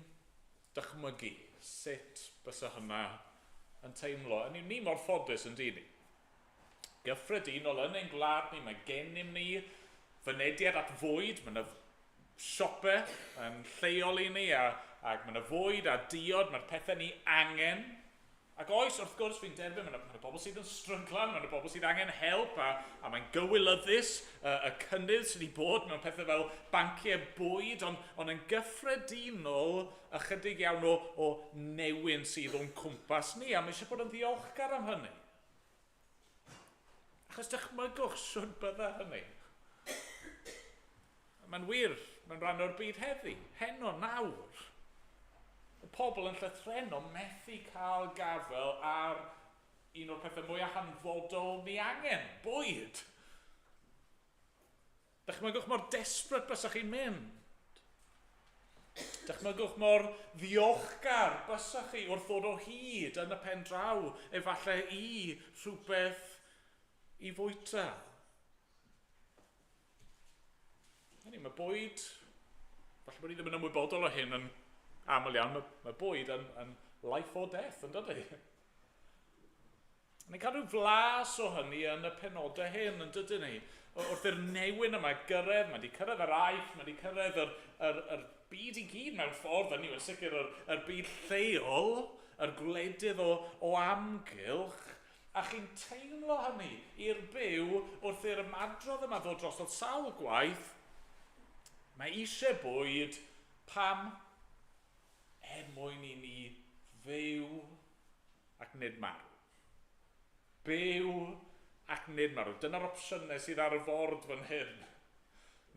dychmygu sut bysa hynna yn teimlo. Hynny yw, ni mor ffodus yn dyn ni. Gyffredinol yn ein gwlad ni, mae gennym ni fynediad at fwyd, mae yna siopau yn lleol i ni, a, ac mae yna fwyd a diod, mae'r pethau ni angen. Ac oes, wrth gwrs, fi'n derbyn, mae yna, ma bobl sydd yn stryglan, mae yna bobl sydd angen help, a, a mae'n gywilyddus y cynnydd sydd wedi bod mewn pethau fel banciau bwyd, ond, ond yn gyffredinol, ychydig iawn o, o newyn sydd o'n cwmpas ni, a mae eisiau bod yn ddiolchgar am hynny. Achos dychmygwch siwr bydda hynny. Mae'n wir, mae'n rhan o'r byd heddi, heno, nawr. Y pobl yn llythrennol methu cael gafel ar un o'r pethau mwyaf hanfodol ni angen, bwyd. Dychmygwch mor desperate bysach chi'n mynd. Dychmygwch mor ddiolchgar bysach chi wrth ddod o hyd yn y pen draw, efallai i rhywbeth i fwyta. Hynny, mae bwyd, falle bod ni ddim yn ymwybodol o hyn yn aml iawn, mae, mae bwyd yn, yn life or death, yn dydy? Ni'n cael rhyw flas o hynny yn y penodau hyn, yn dydyn ni? Wrth i'r newyn yma gyrraedd, mae wedi cyrraedd yr aeth, mae wedi cyrraedd yr, yr, yr byd i gyd mewn ffordd, hynny yn sicr yr, yr byd lleol, yr gwledydd o, o amgylch, A chi'n teimlo hynny i'r byw wrth i'r ymadrodd yma ddod drosodd sawl gwaith, mae eisiau bwyd, pam? Er mwyn i ni fyw ac nid marw. Byw ac nid marw. Dyna'r opsiynau sydd ar y ford fan hyn.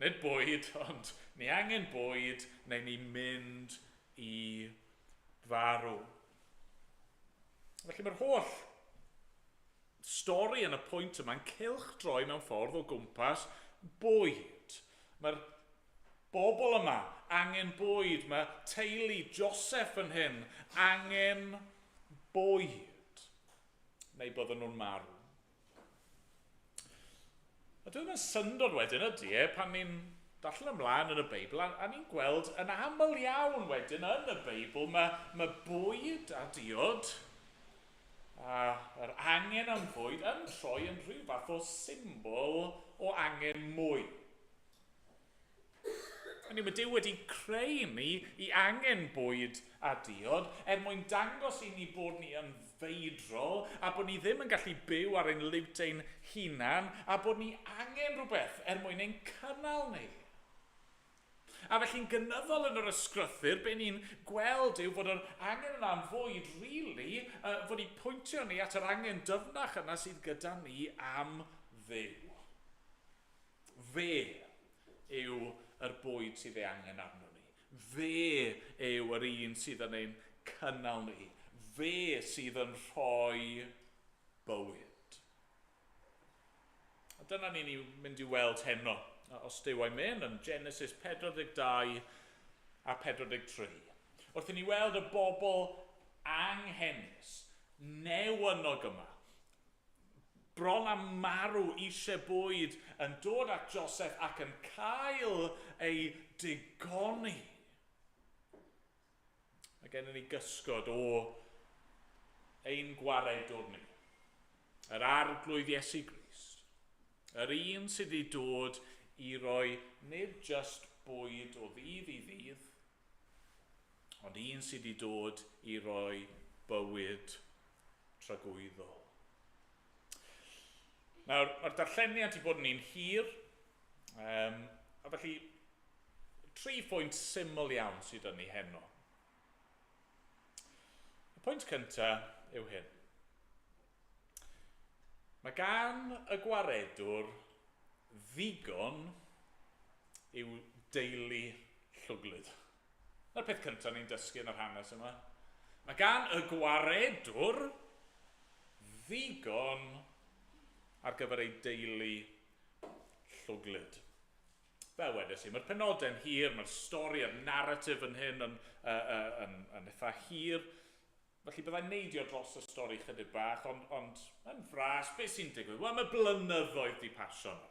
Nid bwyd, ond ni angen bwyd neu ni mynd i farw. Felly mae'r holl stori yn y pwynt yma'n cylchdroi mewn ffordd o gwmpas bwyd. Mae'r bobl yma angen bwyd, mae teulu Joseph yn hyn angen bwyd, neu bydden nhw'n marw. A dwi ddim yn syndod wedyn ydy e, pan ni'n darllen ymlaen yn y Beibl, a, a ni'n gweld yn aml iawn wedyn yn y Beibl, mae, mae bwyd a diod a yr angen am fwyd yn troi yn rhyw fath o symbol o angen mwy. Hynny mae Duw wedi creu ni i angen bwyd a diod er mwyn dangos i ni bod ni yn feidrol a bod ni ddim yn gallu byw ar ein liwt ein hunan a bod ni angen rhywbeth er mwyn ein cynnal ni. A felly'n gynyddol yn yr ysgrythyr, be ni'n gweld yw fod yr angen yna am fwyd, really, uh, fod i pwyntio ni at yr angen dyfnach yna sydd gyda ni am Dduw. Fe yw yr bwyd sydd ei angen arno ni. Fe yw yr un sydd yn ein cynnal ni. Fe sydd yn rhoi bywyd. A dyna ni'n mynd i weld heno, os Duw a'i mynd, yn Genesis 42 a 43. Wrth i ni weld y bobl anghenus, newynog yma, bron a marw eisiau bwyd yn dod at Joseph ac yn cael ei digoni. Mae gennym ni gysgod o ein gwaredwr ni, yr arglwydd Iesu Grist, yr un sydd wedi dod i roi nid just bwyd o ddydd i ddydd, Ond un sydd wedi dod i roi bywyd tragwyddol. Nawr, mae'r darlleniad wedi bod yn un hir, a felly tri phwynt syml iawn sydd yn ni heno. Y pwynt cyntaf yw hyn. Mae gan y gwaredwr ddigon i'w deulu llwglyd. Dyna'r peth cyntaf ni'n dysgu yn yr hanes yma. Mae gan y gwaredwr ddigon ar gyfer ei deulu llwglyd. Fel wedes i, mae'r penodau'n hir, mae'r stori a'r naratif yn hyn yn, uh, uh, yn, yn eitha hir. Felly byddai'n neidio dros y stori chydig bach, ond, ond yn fras, beth sy'n digwydd? Wel, mae blynyddoedd di pasio nawr.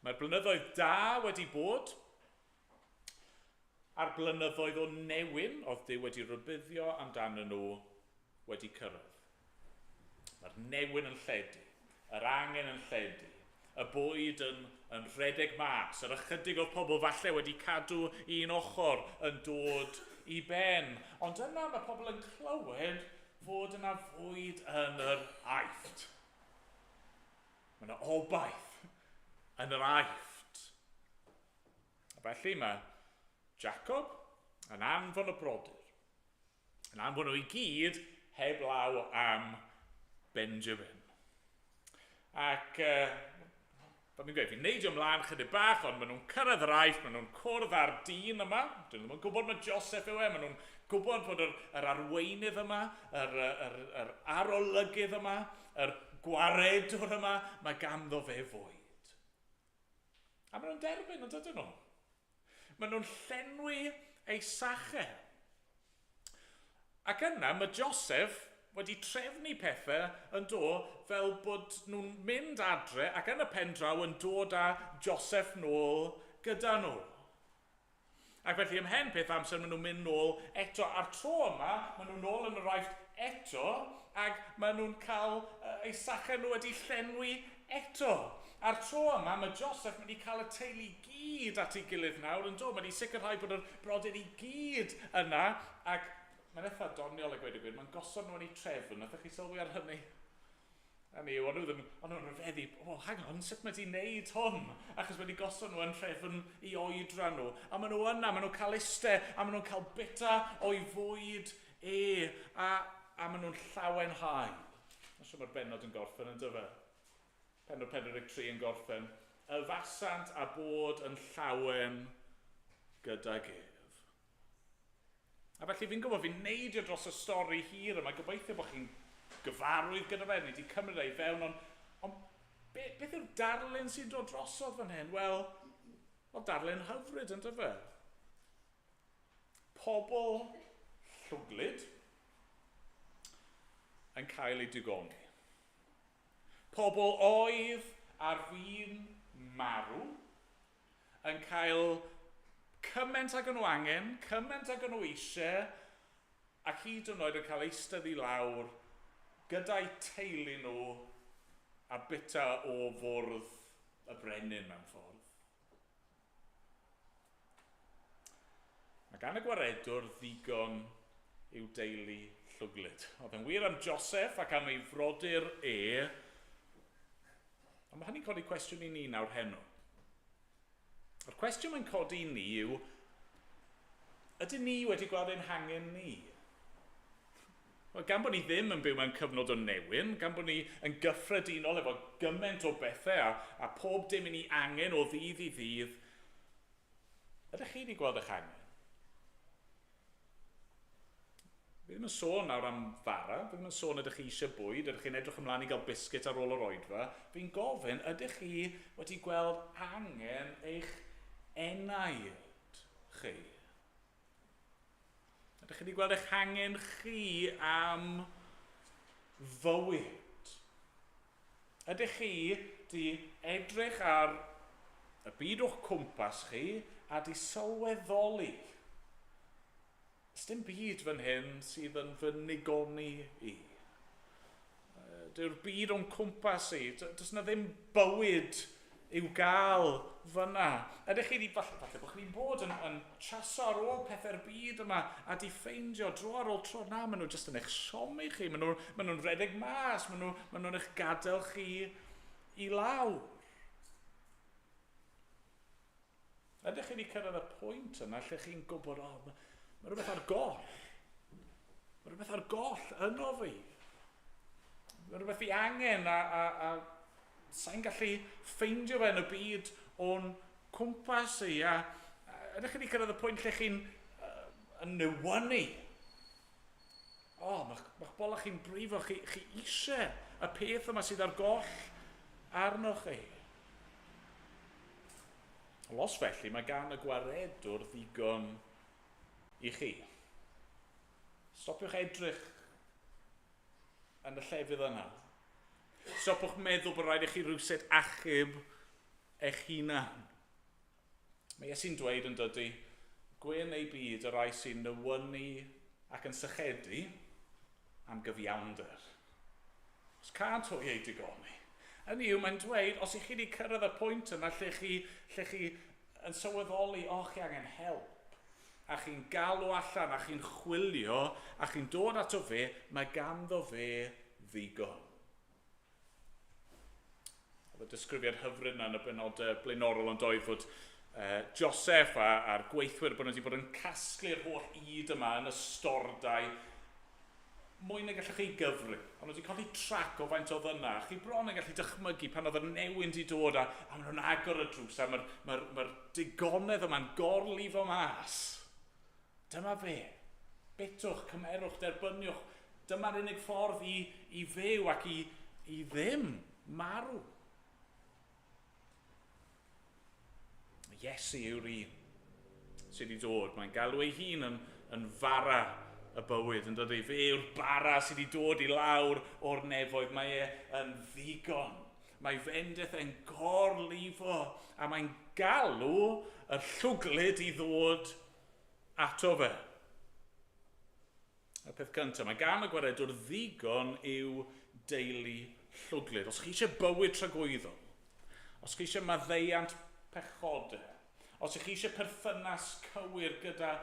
Mae'r blynyddoedd da wedi bod, a'r blynyddoedd o newyn oedd Duw wedi rhybuddio amdanyn nhw wedi cyrraedd. Mae'r newyn yn lledu, yr angen yn lledu, y bwyd yn, yn rhedeg mas, yr ychydig o pobl falle wedi cadw un ochr yn dod i ben. Ond yna mae pobl yn clywed fod yna fwyd yn yr Aifft. Mae yna obaith yn yr Aifft. A felly mae Jacob yn anfon y brodyr. Yn anfon nhw i gyd heb law am Benjamin. Ac, fel fi'n gweud, fi'n neidio ymlaen chydig bach, ond maen nhw'n cyrraedd yr Aifft, maen nhw'n cwrdd â'r dyn yma. Dyn nhw ddim yn gwybod mae Joseph yw e, maen nhw'n gwybod fod yr, yr arweinydd yma, yr, yr, yr arolygydd yma, yr gwaredwr yma, mae ganddo fe fwyd. A maen nhw'n derbyn, yn dydyn nhw? Maen nhw'n llenwi ei sachau. Ac yna mae Joseph wedi trefnu pethau yn do fel bod nhw'n mynd adre ac yn y pen draw yn dod â Joseph nôl gyda nhw. Ac felly ymhen peth amser maen nhw'n mynd nôl eto. A'r tro yma, maen nhw'n nôl yn yr Aifft eto, ac maen nhw'n cael eu sachau nhw wedi llenwi eto. A'r tro yma, mae Joseph mynd i cael y teulu gyd at ei gilydd nawr, yn do? Mae wedi sicrhau bod yr brodyr i gyd yna, ac mae'n eitha doniol a gweud y gwir, mae'n gosod nhw yn eu trefn. Nathoch chi sylwi ar hynny? Hynny yw, o'n nhw ddim, o'n nhw'n rhyfeddu, oh, hang on, sut mae di wneud hwn? Achos wedi gosod nhw yn trefn i oedran nhw. A maen nhw yna, maen nhw'n cael iste, a maen nhw'n cael bita o'i fwyd e, a, a maen nhw'n llawenhau. Mae'n siŵr mae'r bennod yn gorffen yn dyfe. Pennod 43 yn gorffen. Y fasant a bod yn llawen gydag ef. A felly fi'n gwybod, fi'n neidio dros y stori hir yma, gobeithio bod chi'n gyfarwydd gyda fe, ni wedi cymryd ei fewn, ond, ond be, beth yw'r darlun sy'n dod drosodd fan hyn? Wel, wel darlun hyfryd yn dyfe. Pobl llwglyd yn cael eu digoni. Pobl oedd ar fin marw yn cael cymaint ag o'n nhw angen, cymaint ag o'n nhw eisiau, ac hyd yn oed yn cael eistedd i lawr gyda'i teulu nhw a bita o fwrdd y brenin mewn ffordd. Mae gan y gwaredwr ddigon i'w deulu llwglyd. Oedd yn wir am Joseph ac am ei frodyr e, ond mae hynny'n codi cwestiwn i ni nawr heno. A'r cwestiwn mae'n codi i ni yw, ydyn ni wedi gweld ein hangen ni? Wel, gan bod ni ddim yn byw mewn cyfnod o newyn, gan bod ni yn gyffredinol efo gymaint o bethau a, a pob dim i ni angen o ddydd i ddydd, ydych chi wedi gweld eich angen? Fi ddim yn sôn nawr am fara, fi ddim yn sôn ydych chi eisiau bwyd, ydych chi'n edrych ymlaen i gael biscuit ar ôl yr oedfa. Fi'n gofyn, ydych chi wedi gweld angen eich enaid chi? Ydych chi wedi gweld eich hangen chi am fywyd? Ydych chi wedi edrych ar y byd o'ch cwmpas chi a di sylweddoli? Dim byd fan hyn sydd yn fy nigoni i. Dyw'r byd o'n cwmpas i. Does na ddim bywyd i'w gael fyna? Ydych chi wedi, falle, falle bod chi'n bod yn, yn chaso ar ôl pethau'r byd yma a di ffeindio dro ar ôl tro, na, maen nhw jyst yn eich siomi chi, maen nhw'n maen nhw rhedeg mas, maen nhw'n maen nhw eich gadael chi i lawr. Ydych chi wedi cyrraedd y pwynt yna lle chi'n gwybod, o, oh, mae, mae rhywbeth ar goll. Mae rhywbeth ar goll yno fi. Mae rhywbeth fi angen a, a, a sa'n gallu ffeindio fe yn y byd o'n cwmpas i. A, a ydych chi wedi cyrraedd y pwynt lle chi'n yn newynu? O, oh, mae'ch ma bola chi'n brifo, chi, chi eisiau y peth yma sydd ar goll arnoch chi. Wel, os felly, mae gan y gwaredwr ddigon i chi. Stopiwch edrych yn y llefydd yna. Stopiwch meddwl bod rhaid i chi rhywsut achub eich hunan. Mae Iesu'n dweud yn dydy, gwyn ei byd y rhai sy'n nywynu ac yn sychedu am gyfiawnder. Os cânt hwy eu digoni. Hynny yw, mae'n dweud, os ych chi wedi cyrraedd y pwynt yna lle chi, lle chi yn sylweddoli, o, oh, chi angen help, a chi'n galw allan, a chi'n chwilio, a chi'n dod ato fe, mae ganddo fe ddigon. Oedd y disgrifiad hyfryd yna yn y benodau blaenorol yn doedd fod Joseph a'r gweithwyr bod nhw wedi bod yn casglu'r holl yd yma yn y stordau mwy na gallwch chi gyfri. Ond nhw wedi colli trac o faint oedd yna. Chi bron yn gallu dychmygu pan oedd y newyn wedi dod a, a maen nhw'n agor y drws a mae'r mae mae digonedd yma'n gorlifo mas. Dyma fe. Betwch, cymerwch, derbyniwch. Dyma'r unig ffordd i, i fyw ac i, i ddim marw. Iesu yw'r un sydd wedi dod. Mae'n galw ei hun yn, yn fara y bywyd, yn dydy? Fe yw'r bara sydd wedi dod i lawr o'r nefoedd. Mae e yn ddigon. Mae fendith e'n gorlifo a mae'n galw y llwglyd i ddod ato fe. Y peth cyntaf, mae gan y gwaredwr ddigon i'w deulu llwglyd. Os chi eisiau bywyd tragwyddol, os chi eisiau maddeuant pechodau, os chi eisiau perthynas cywir gyda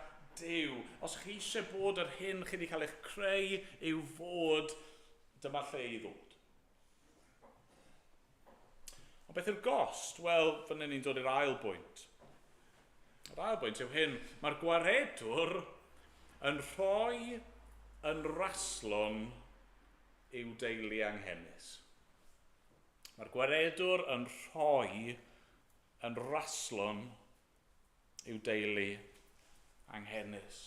Duw, os chi eisiau bod yr hyn chi wedi cael eich creu i'w fod, dyma lle i ddod. Ond beth yw'r gost? Wel, fan hyn ni'n dod i'r ail bwynt. Yr ail bwynt yw hyn, mae'r gwaredwr yn rhoi yn raslon i'w deulu anghenus. Mae'r gwaredwr yn rhoi yn raslon i'w deulu anghenus.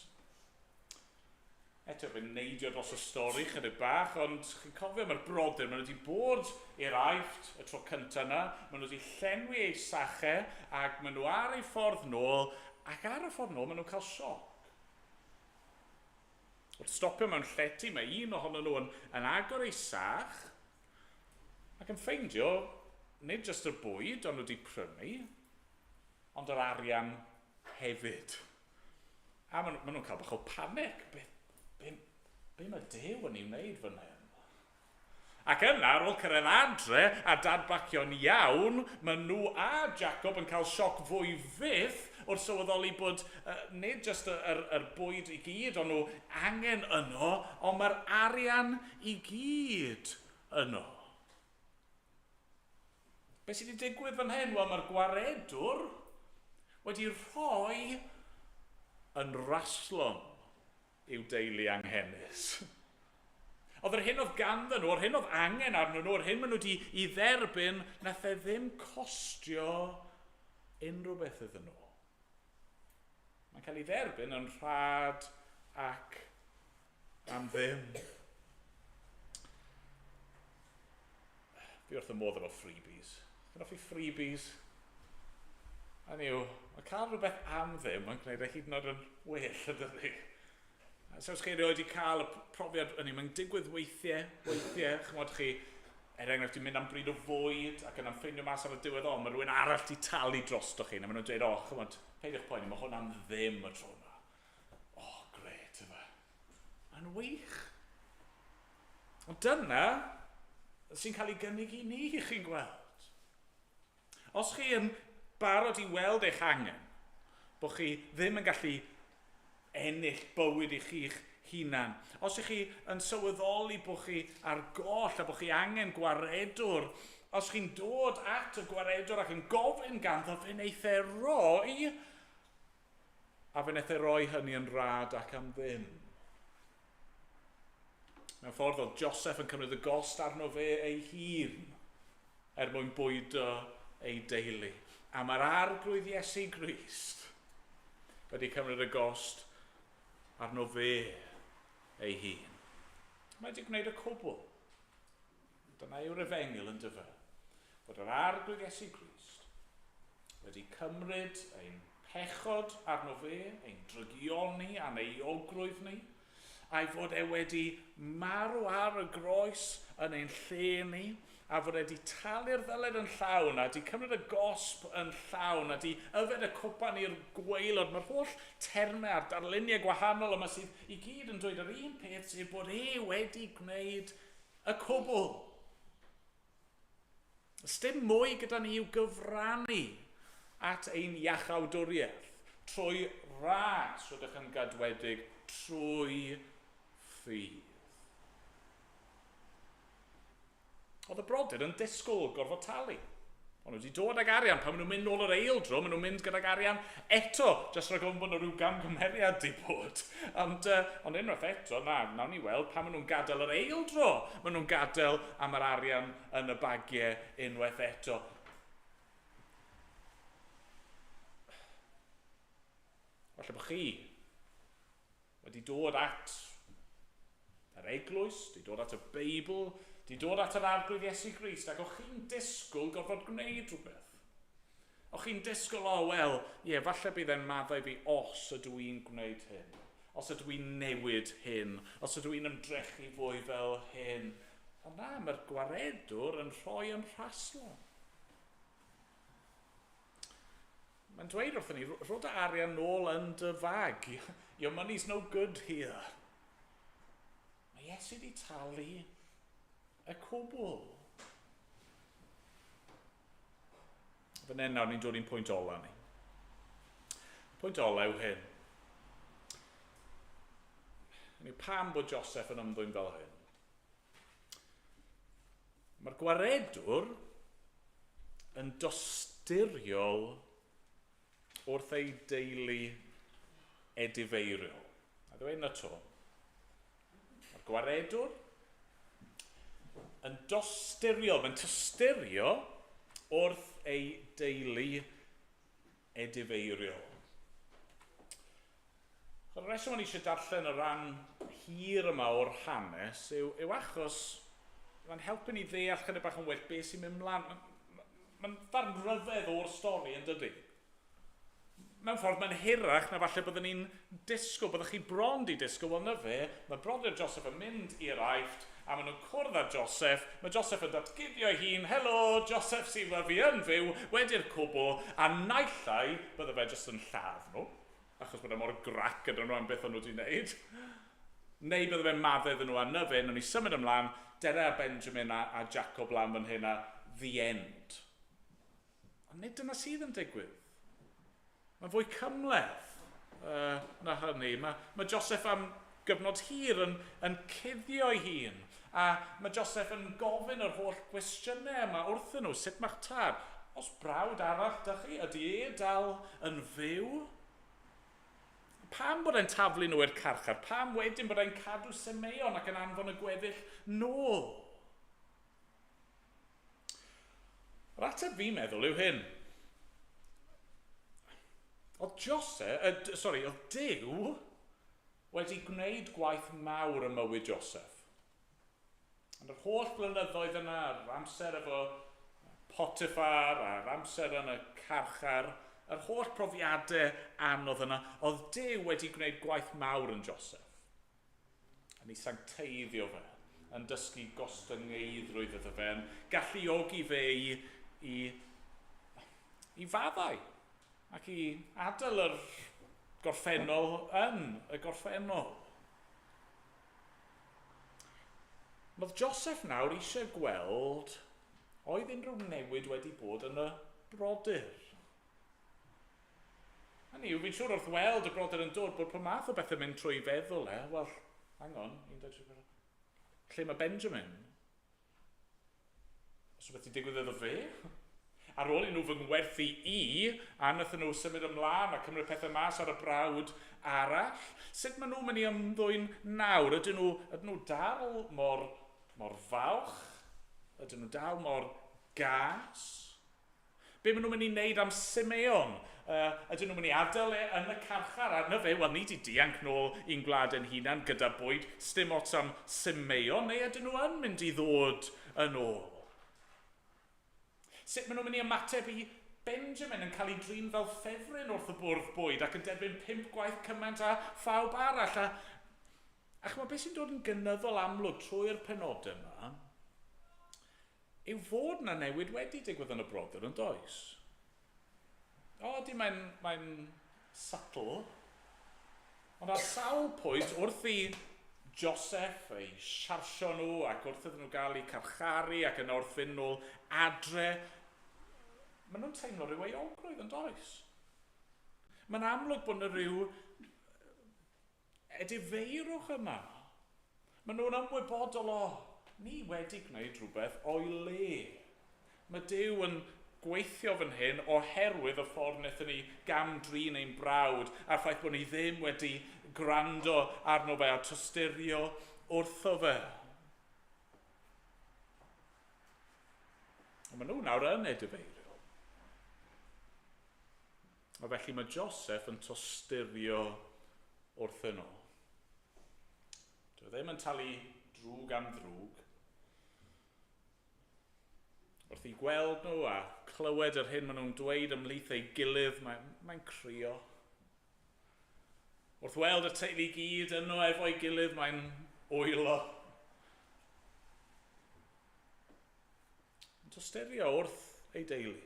Eto, fe'n neidio dros y stori chydig bach, ond chi'n cofio mae'r brodyr, maen nhw wedi bod i'r Aifft y tro cyntaf yna, maen nhw wedi llenwi eu sachau, ac maen nhw ar eu ffordd nôl, ac ar y ffordd nôl maen nhw'n cael sioc. Wrth stopio mewn llety, mae un ohonyn nhw yn, yn agor ei sach, ac yn ffeindio, nid jyst y bwyd ond nhw wedi prynu, ond yr arian hefyd. A maen, maen nhw'n cael bach o panic. Be, be, be mae Duw yn ei wneud fan hyn? Ac yna, ar ôl cyrraedd adre a dadbacio'n iawn, maen nhw a Jacob yn cael sioc fwy fyth wrth sylweddoli bod uh, nid jyst yr, yr, yr bwyd i gyd o'n nhw angen yno, ond mae'r arian i gyd yno. Be sydd wedi digwydd fan hyn? Wel, mae'r gwaredwr wedi rhoi yn raslon i'w deulu anghenus. Oedd yr hyn oedd ganddyn nhw, yr hyn oedd angen arnyn nhw, yr hyn maen nhw wedi i dderbyn, nath e ddim costio unrhyw beth iddyn nhw. Mae'n cael ei dderbyn yn rhad ac am ddim. Fi wrth y modd efo freebies. Chi'n hoffi freebies? Hynny yw, mae cael rhywbeth am ddim yn gwneud e hyd yn oed yn well, ydydi? So os chi erioed wedi cael y profiad, hynny, mae'n digwydd weithiau, weithiau, chymod chi, er enghraifft, ti'n mynd am bryd o fwyd ac yna'n ffeindio mas ar y diwedd, o, mae rhywun arall di talu drosto chi, neu maen nhw'n dweud, o, chymod, peidiwch poeni, mae hwn am ddim y tro yma. O, oh, gret, yma. Mae'n wych. Ond dyna sy'n cael ei gynnig i ni, chi'n gweld. Os chi yn barod i weld eich angen, bod chi ddim yn gallu ennill bywyd i chi'ch hunan. Os ych chi yn sylweddoli bod chi ar goll a bod chi angen gwaredwr, os chi'n dod at y gwaredwr ac yn gofyn ganddo, fe wneith e roi, a fe wnaeth e roi hynny yn rhad ac am ddim. Mewn ffordd, oedd Joseph yn cymryd y gost arno fe ei hun er mwyn bwydo ei deulu. A mae'r arglwydd Iesu Grist wedi cymryd y gost arno fe ei hun. Mae wedi gwneud y cwbl. Dyna yw'r efengyl yn dyfa. Bod yr arglwydd Iesu Grist wedi cymryd ein pechod arno fe, ein drygioni a'n euogrwydd ni, a'i fod e wedi marw ar y groes yn ein lle ni, a fod e wedi talu'r ddyled yn llawn, a wedi cymryd y gosb yn llawn, a wedi yfed y cwpan i'r gwaelod. Mae'r holl termau a'r darluniau gwahanol yma sydd i gyd yn dweud yr un peth, sef bod e wedi gwneud y cwbl. Sdim mwy gyda ni i'w gyfrannu at ein iachawdwriaeth trwy ras rydych yn gadwedig trwy ffydd. Oedd y brodyr yn disgwyl gorfod talu. O'n nhw wedi dod ag arian. Pan maen nhw'n mynd nôl yr eil dro, maen nhw'n mynd gydag arian eto, jyst rhag ofn bod yna rhyw gamgymeriad di bod. Ond, uh, ond unwaith eto, na, nawn ni weld pan maen nhw'n gadael yr eil dro, maen nhw'n gadael am yr arian yn y bagiau unwaith eto. Falle bod chi wedi dod at yr eglwys, wedi dod at y Beibl, wedi dod at yr Arglwydd Iesu Grist, ac o'ch chi'n disgwyl gorfod gwneud rhywbeth. O'ch chi'n disgwyl, o, oh, wel, ie, yeah, falle bydd e'n maddau fi os ydw i'n gwneud hyn, os ydw i'n newid hyn, os ydw i'n ymdrechu fwy fel hyn. Ond na, mae'r gwaredwr yn rhoi yn rhaslon. Mae'n dweud wrthyn ni, rho dy arian nôl yn dy fag. Your money's no good here. Mae Iesu wedi talu y cwbl. Fan hyn nawr ni'n dod i'n pwynt ola ni. Pwynt ola yw hyn. Hynny pam bod Joseph yn ymddwyn fel hyn? Mae'r gwaredwr yn dosturiol wrth ei deulu edifeiriol. A ddweud na to. Mae'r gwaredwr yn dosturiol, mae'n tosturio wrth ei deulu edifeiriol. Y rheswm o'n i eisiau darllen y rhan hir yma o'r hanes yw, yw achos mae'n helpu ni ddeall chydig bach yn well beth sy'n mynd mlaen. Mae'n ma ddarn rhyfedd o'r stori yn dydy. Mewn ffordd mae'n hirach na falle byddwn ni'n disgwyl, byddwch chi bron di disgwyl, wel na fe, mae brodyr Joseph yn mynd i'r Aifft, a maen nhw'n cwrdd â Joseph, mae Joseph yn datguddio ei hun, helo, Joseph sy'n fy fi yn fyw, wedi'r cwbl, a naill ai bydde fe jyst yn lladd nhw, achos bod e mor grac gyda nhw am beth o'n nhw wedi wneud, neu bydde fe'n maddau iddyn nhw a na fe, nawn ni symud ymlaen, dere â Benjamin a, a Jacob lan fan hyn a the end. Ond nid dyna sydd yn digwydd. Mae'n fwy cymhleth uh, na hynny. Mae, mae Joseph am gyfnod hir yn, yn cuddio ei hun. A mae Joseph yn gofyn yr holl gwestiynau yma wrthyn nhw. Sut mae'ch tad? Os brawd arall da chi, ydy e dal yn fyw? Pam bod e'n taflu nhw i'r carchar? Pam wedyn bod e'n cadw Simeon ac yn anfon y gweddill nôl? Yr ateb fi'n meddwl yw hyn. Oedd Joseph, uh, sorry, oedd Duw wedi gwneud gwaith mawr ym mywyd Joseph. Yn yr holl blynyddoedd yna, yr amser efo Potiphar a'r amser yn y carchar, yr holl profiadau anodd yna, oedd Duw wedi gwneud gwaith mawr yn Joseph. Yn ei sancteiddio fe, yn dysgu gostyngeiddrwydd iddo fe, yn galluogi fe i, i, i faddau ac i adael yr gorffennol yn y gorffennol. Roedd Joseph nawr eisiau gweld oedd unrhyw newid wedi bod yn y brodyr. Hynny yw, fi'n siŵr wrth weld y brodyr yn dod bod pob math o bethau'n mynd trwy feddwl e. Wel, hang on, 1, 2, 3, 4. Lle mae Benjamin? Os rhywbeth wedi digwydd iddo fe? Ar ôl i nhw fy ngwerthu i, a wnaethon nhw symud ymlaen a cymryd pethau mas ar y brawd arall, sut maen nhw'n mynd i ymddwyn nawr? Ydyn nhw, ydyn nhw dal mor, mor falch? Ydyn nhw dal mor gas? Be maen nhw'n mynd i wneud am Simeon? Ydyn nhw'n mynd i adael e yn y carchar? A na fe, wel ni di dianc nôl i'n gwlad ein hunan gyda bwyd, sdim ots am Simeon, neu ydyn nhw yn mynd i ddod yn ôl? Sut maen nhw'n mynd i ymateb i Benjamin yn cael ei drin fel ffefryn wrth y bwrdd bwyd ac yn derbyn pump gwaith cymaint â phawb arall? A, a chymod, beth sy'n dod yn gynyddol amlwg trwy'r penodau yma, yw fod 'na newid wedi digwydd yn y brodyr, yn does? O, ydy, mae'n mae subtle. Ond ar sawl pwynt, wrth i Joseph ei siarsio nhw ac wrth iddyn nhw gael eu carcharu ac yna wrth fynd nôl adre, maen nhw'n teimlo rhyw euogrwydd, yn does? Mae'n amlwg bod yna rhyw edifeirwch yma. Maen nhw'n ymwybodol o, ni wedi gwneud rhywbeth o'i le. Mae Duw yn gweithio fan hyn oherwydd y ffordd wnaethon ni gam-drin ein brawd a'r ffaith bod ni ddim wedi gwrando arno fe a tosturio wrtho fe. Ond maen nhw nawr yn edifeirio. A felly mae Joseph yn tosturio wrthyn nhw. Dwi e ddim yn talu drwg am ddrwg. Wrth i gweld nhw a clywed yr hyn maen nhw'n dweud ymhlith ei gilydd, mae'n mae crio. Wrth weld y teulu gyd yno efo'i gilydd, mae'n wylo. Yn tosturio wrth ei deulu.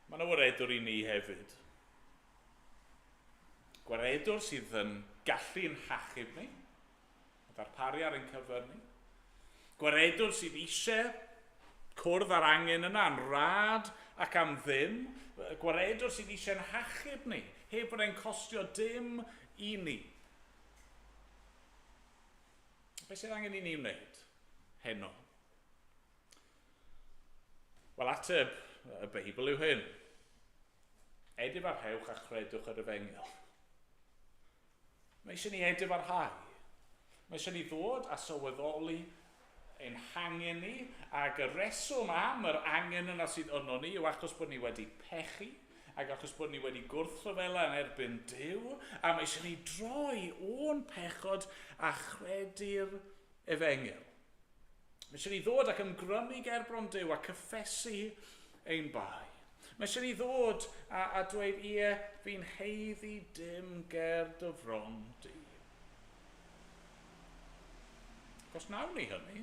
Mae yna waredwr i ni hefyd. Gwaredwr sydd yn gallu'n hachub ni, a darparu ar ein cyfer ni. Gwaredwr sydd eisiau cwrdd â'r angen yna yn rad ac am ddim. Gwaredwr sydd eisiau'n hachub ni, heb bod e'n costio dim i ni. Beth sydd angen i ni wneud heno? Wel, ateb y Beibl yw hyn. Edifarhewch a chredwch yr efengyl. Mae eisiau ni edifarhau. Mae eisiau ni ddod a sylweddoli ein hangen ni, ac y reswm am yr angen yna sydd yno ni yw achos bod ni wedi pechu, ac achos bod ni wedi gwrthryfela yn erbyn Duw, a mae eisiau ni droi o'n pechod a chredu'r efengyl. Mae eisiau ni ddod ac ymgrymu ger bron Duw a cyffesu ein bai. Mae eisiau ni ddod a, a dweud, ie, fi'n heiddi dim ger dy fron di. Ac os nawn ni hynny,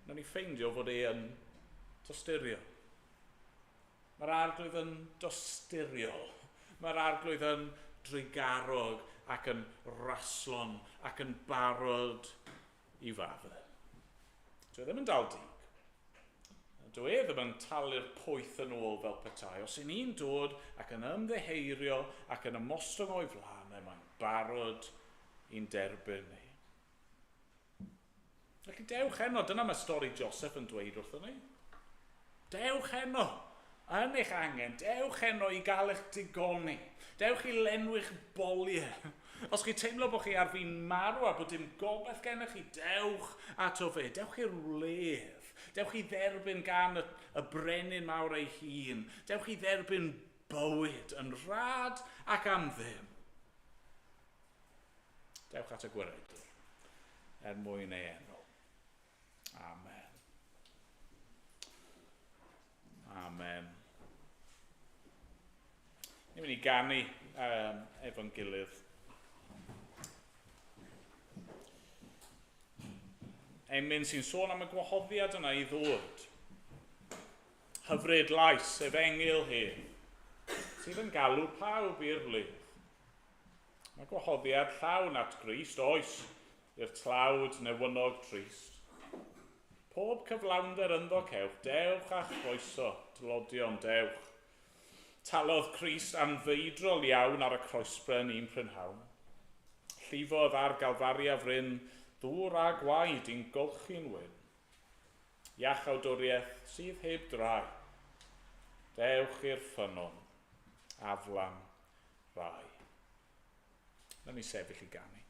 nawn ni ffeindio fod e yn tosturio. Mae'r arglwydd yn dosturiol. Mae'r arglwydd yn drugarog ac yn raslon ac yn barod i faddau. Dwi e ddim yn dal dig. Dwi e ddim yn talu'r pwyth yn ôl fel petai. Os y'n ni'n dod ac yn ymddiheirio ac yn ymostwng o'i flaen, e, mae'n barod i'n derbyn ni. Felly dewch heno, dyna mae stori Joseph yn dweud wrthyn ni. Dewch heno, yn eich angen, dewch heno i gael eich digoni. Dewch i lenwi'ch boliau. Os chi teimlo bod chi ar fin marw a bod dim gobaith gennych chi, dewch ato fe. Dewch i'r wledd. Dewch i dderbyn gan y, y brenin mawr ei hun. Dewch i dderbyn bywyd yn rhad ac am ddim. Dewch at y gwaredwr er mwyn ei enw. Amen. Amen. Ni'n mynd i ganu um, efo'n gilydd. Emyn sy'n sôn am y gwahoddiad yna i ddod. Hyfryd lais efengyl hedd, sydd yn galw pawb i'r wledd. Mae gwahoddiad llawn at Grist, oes, i'r tlawd newynog trist. Pob cyflawnder ynddo cewch, dewch a chroeso, dlodion dewch. Talodd Crist anfeidrol iawn ar y croesbren un prynhawn. Llifodd ar Galfaria fryn ddŵr a gwaed i'n golchi'n wyn. Iachawdwriaeth sydd heb drai. Dewch i'r ffynnon, aflan rai. Nawn ni sefyll i ganu.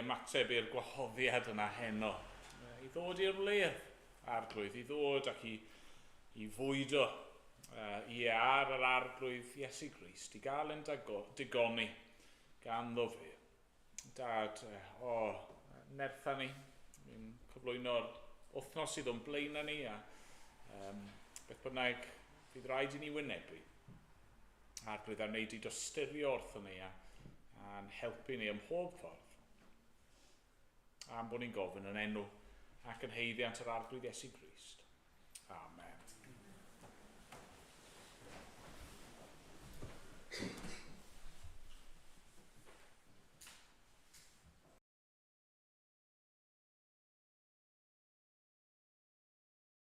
Ymateb i'r gwahoddiad yna heno, i ddod i'r wledd, Arglwydd, i ddod ac i fwydo i ar yr Arglwydd Iesu Grist, i gael ein digoni ganddo fe. Dad, nertha ni, ni'n cyflwyno'r wythnos sydd o'n blaenau ni, a beth bynnag fydd rhaid i ni wynebu. Arglwydd, a wneud i dosturio wrthon ni a'n helpu ni ym mhob ffordd. Am bod ni'n gofyn yn enw ac yn haeddiant yr Arglwydd Iesu Grist.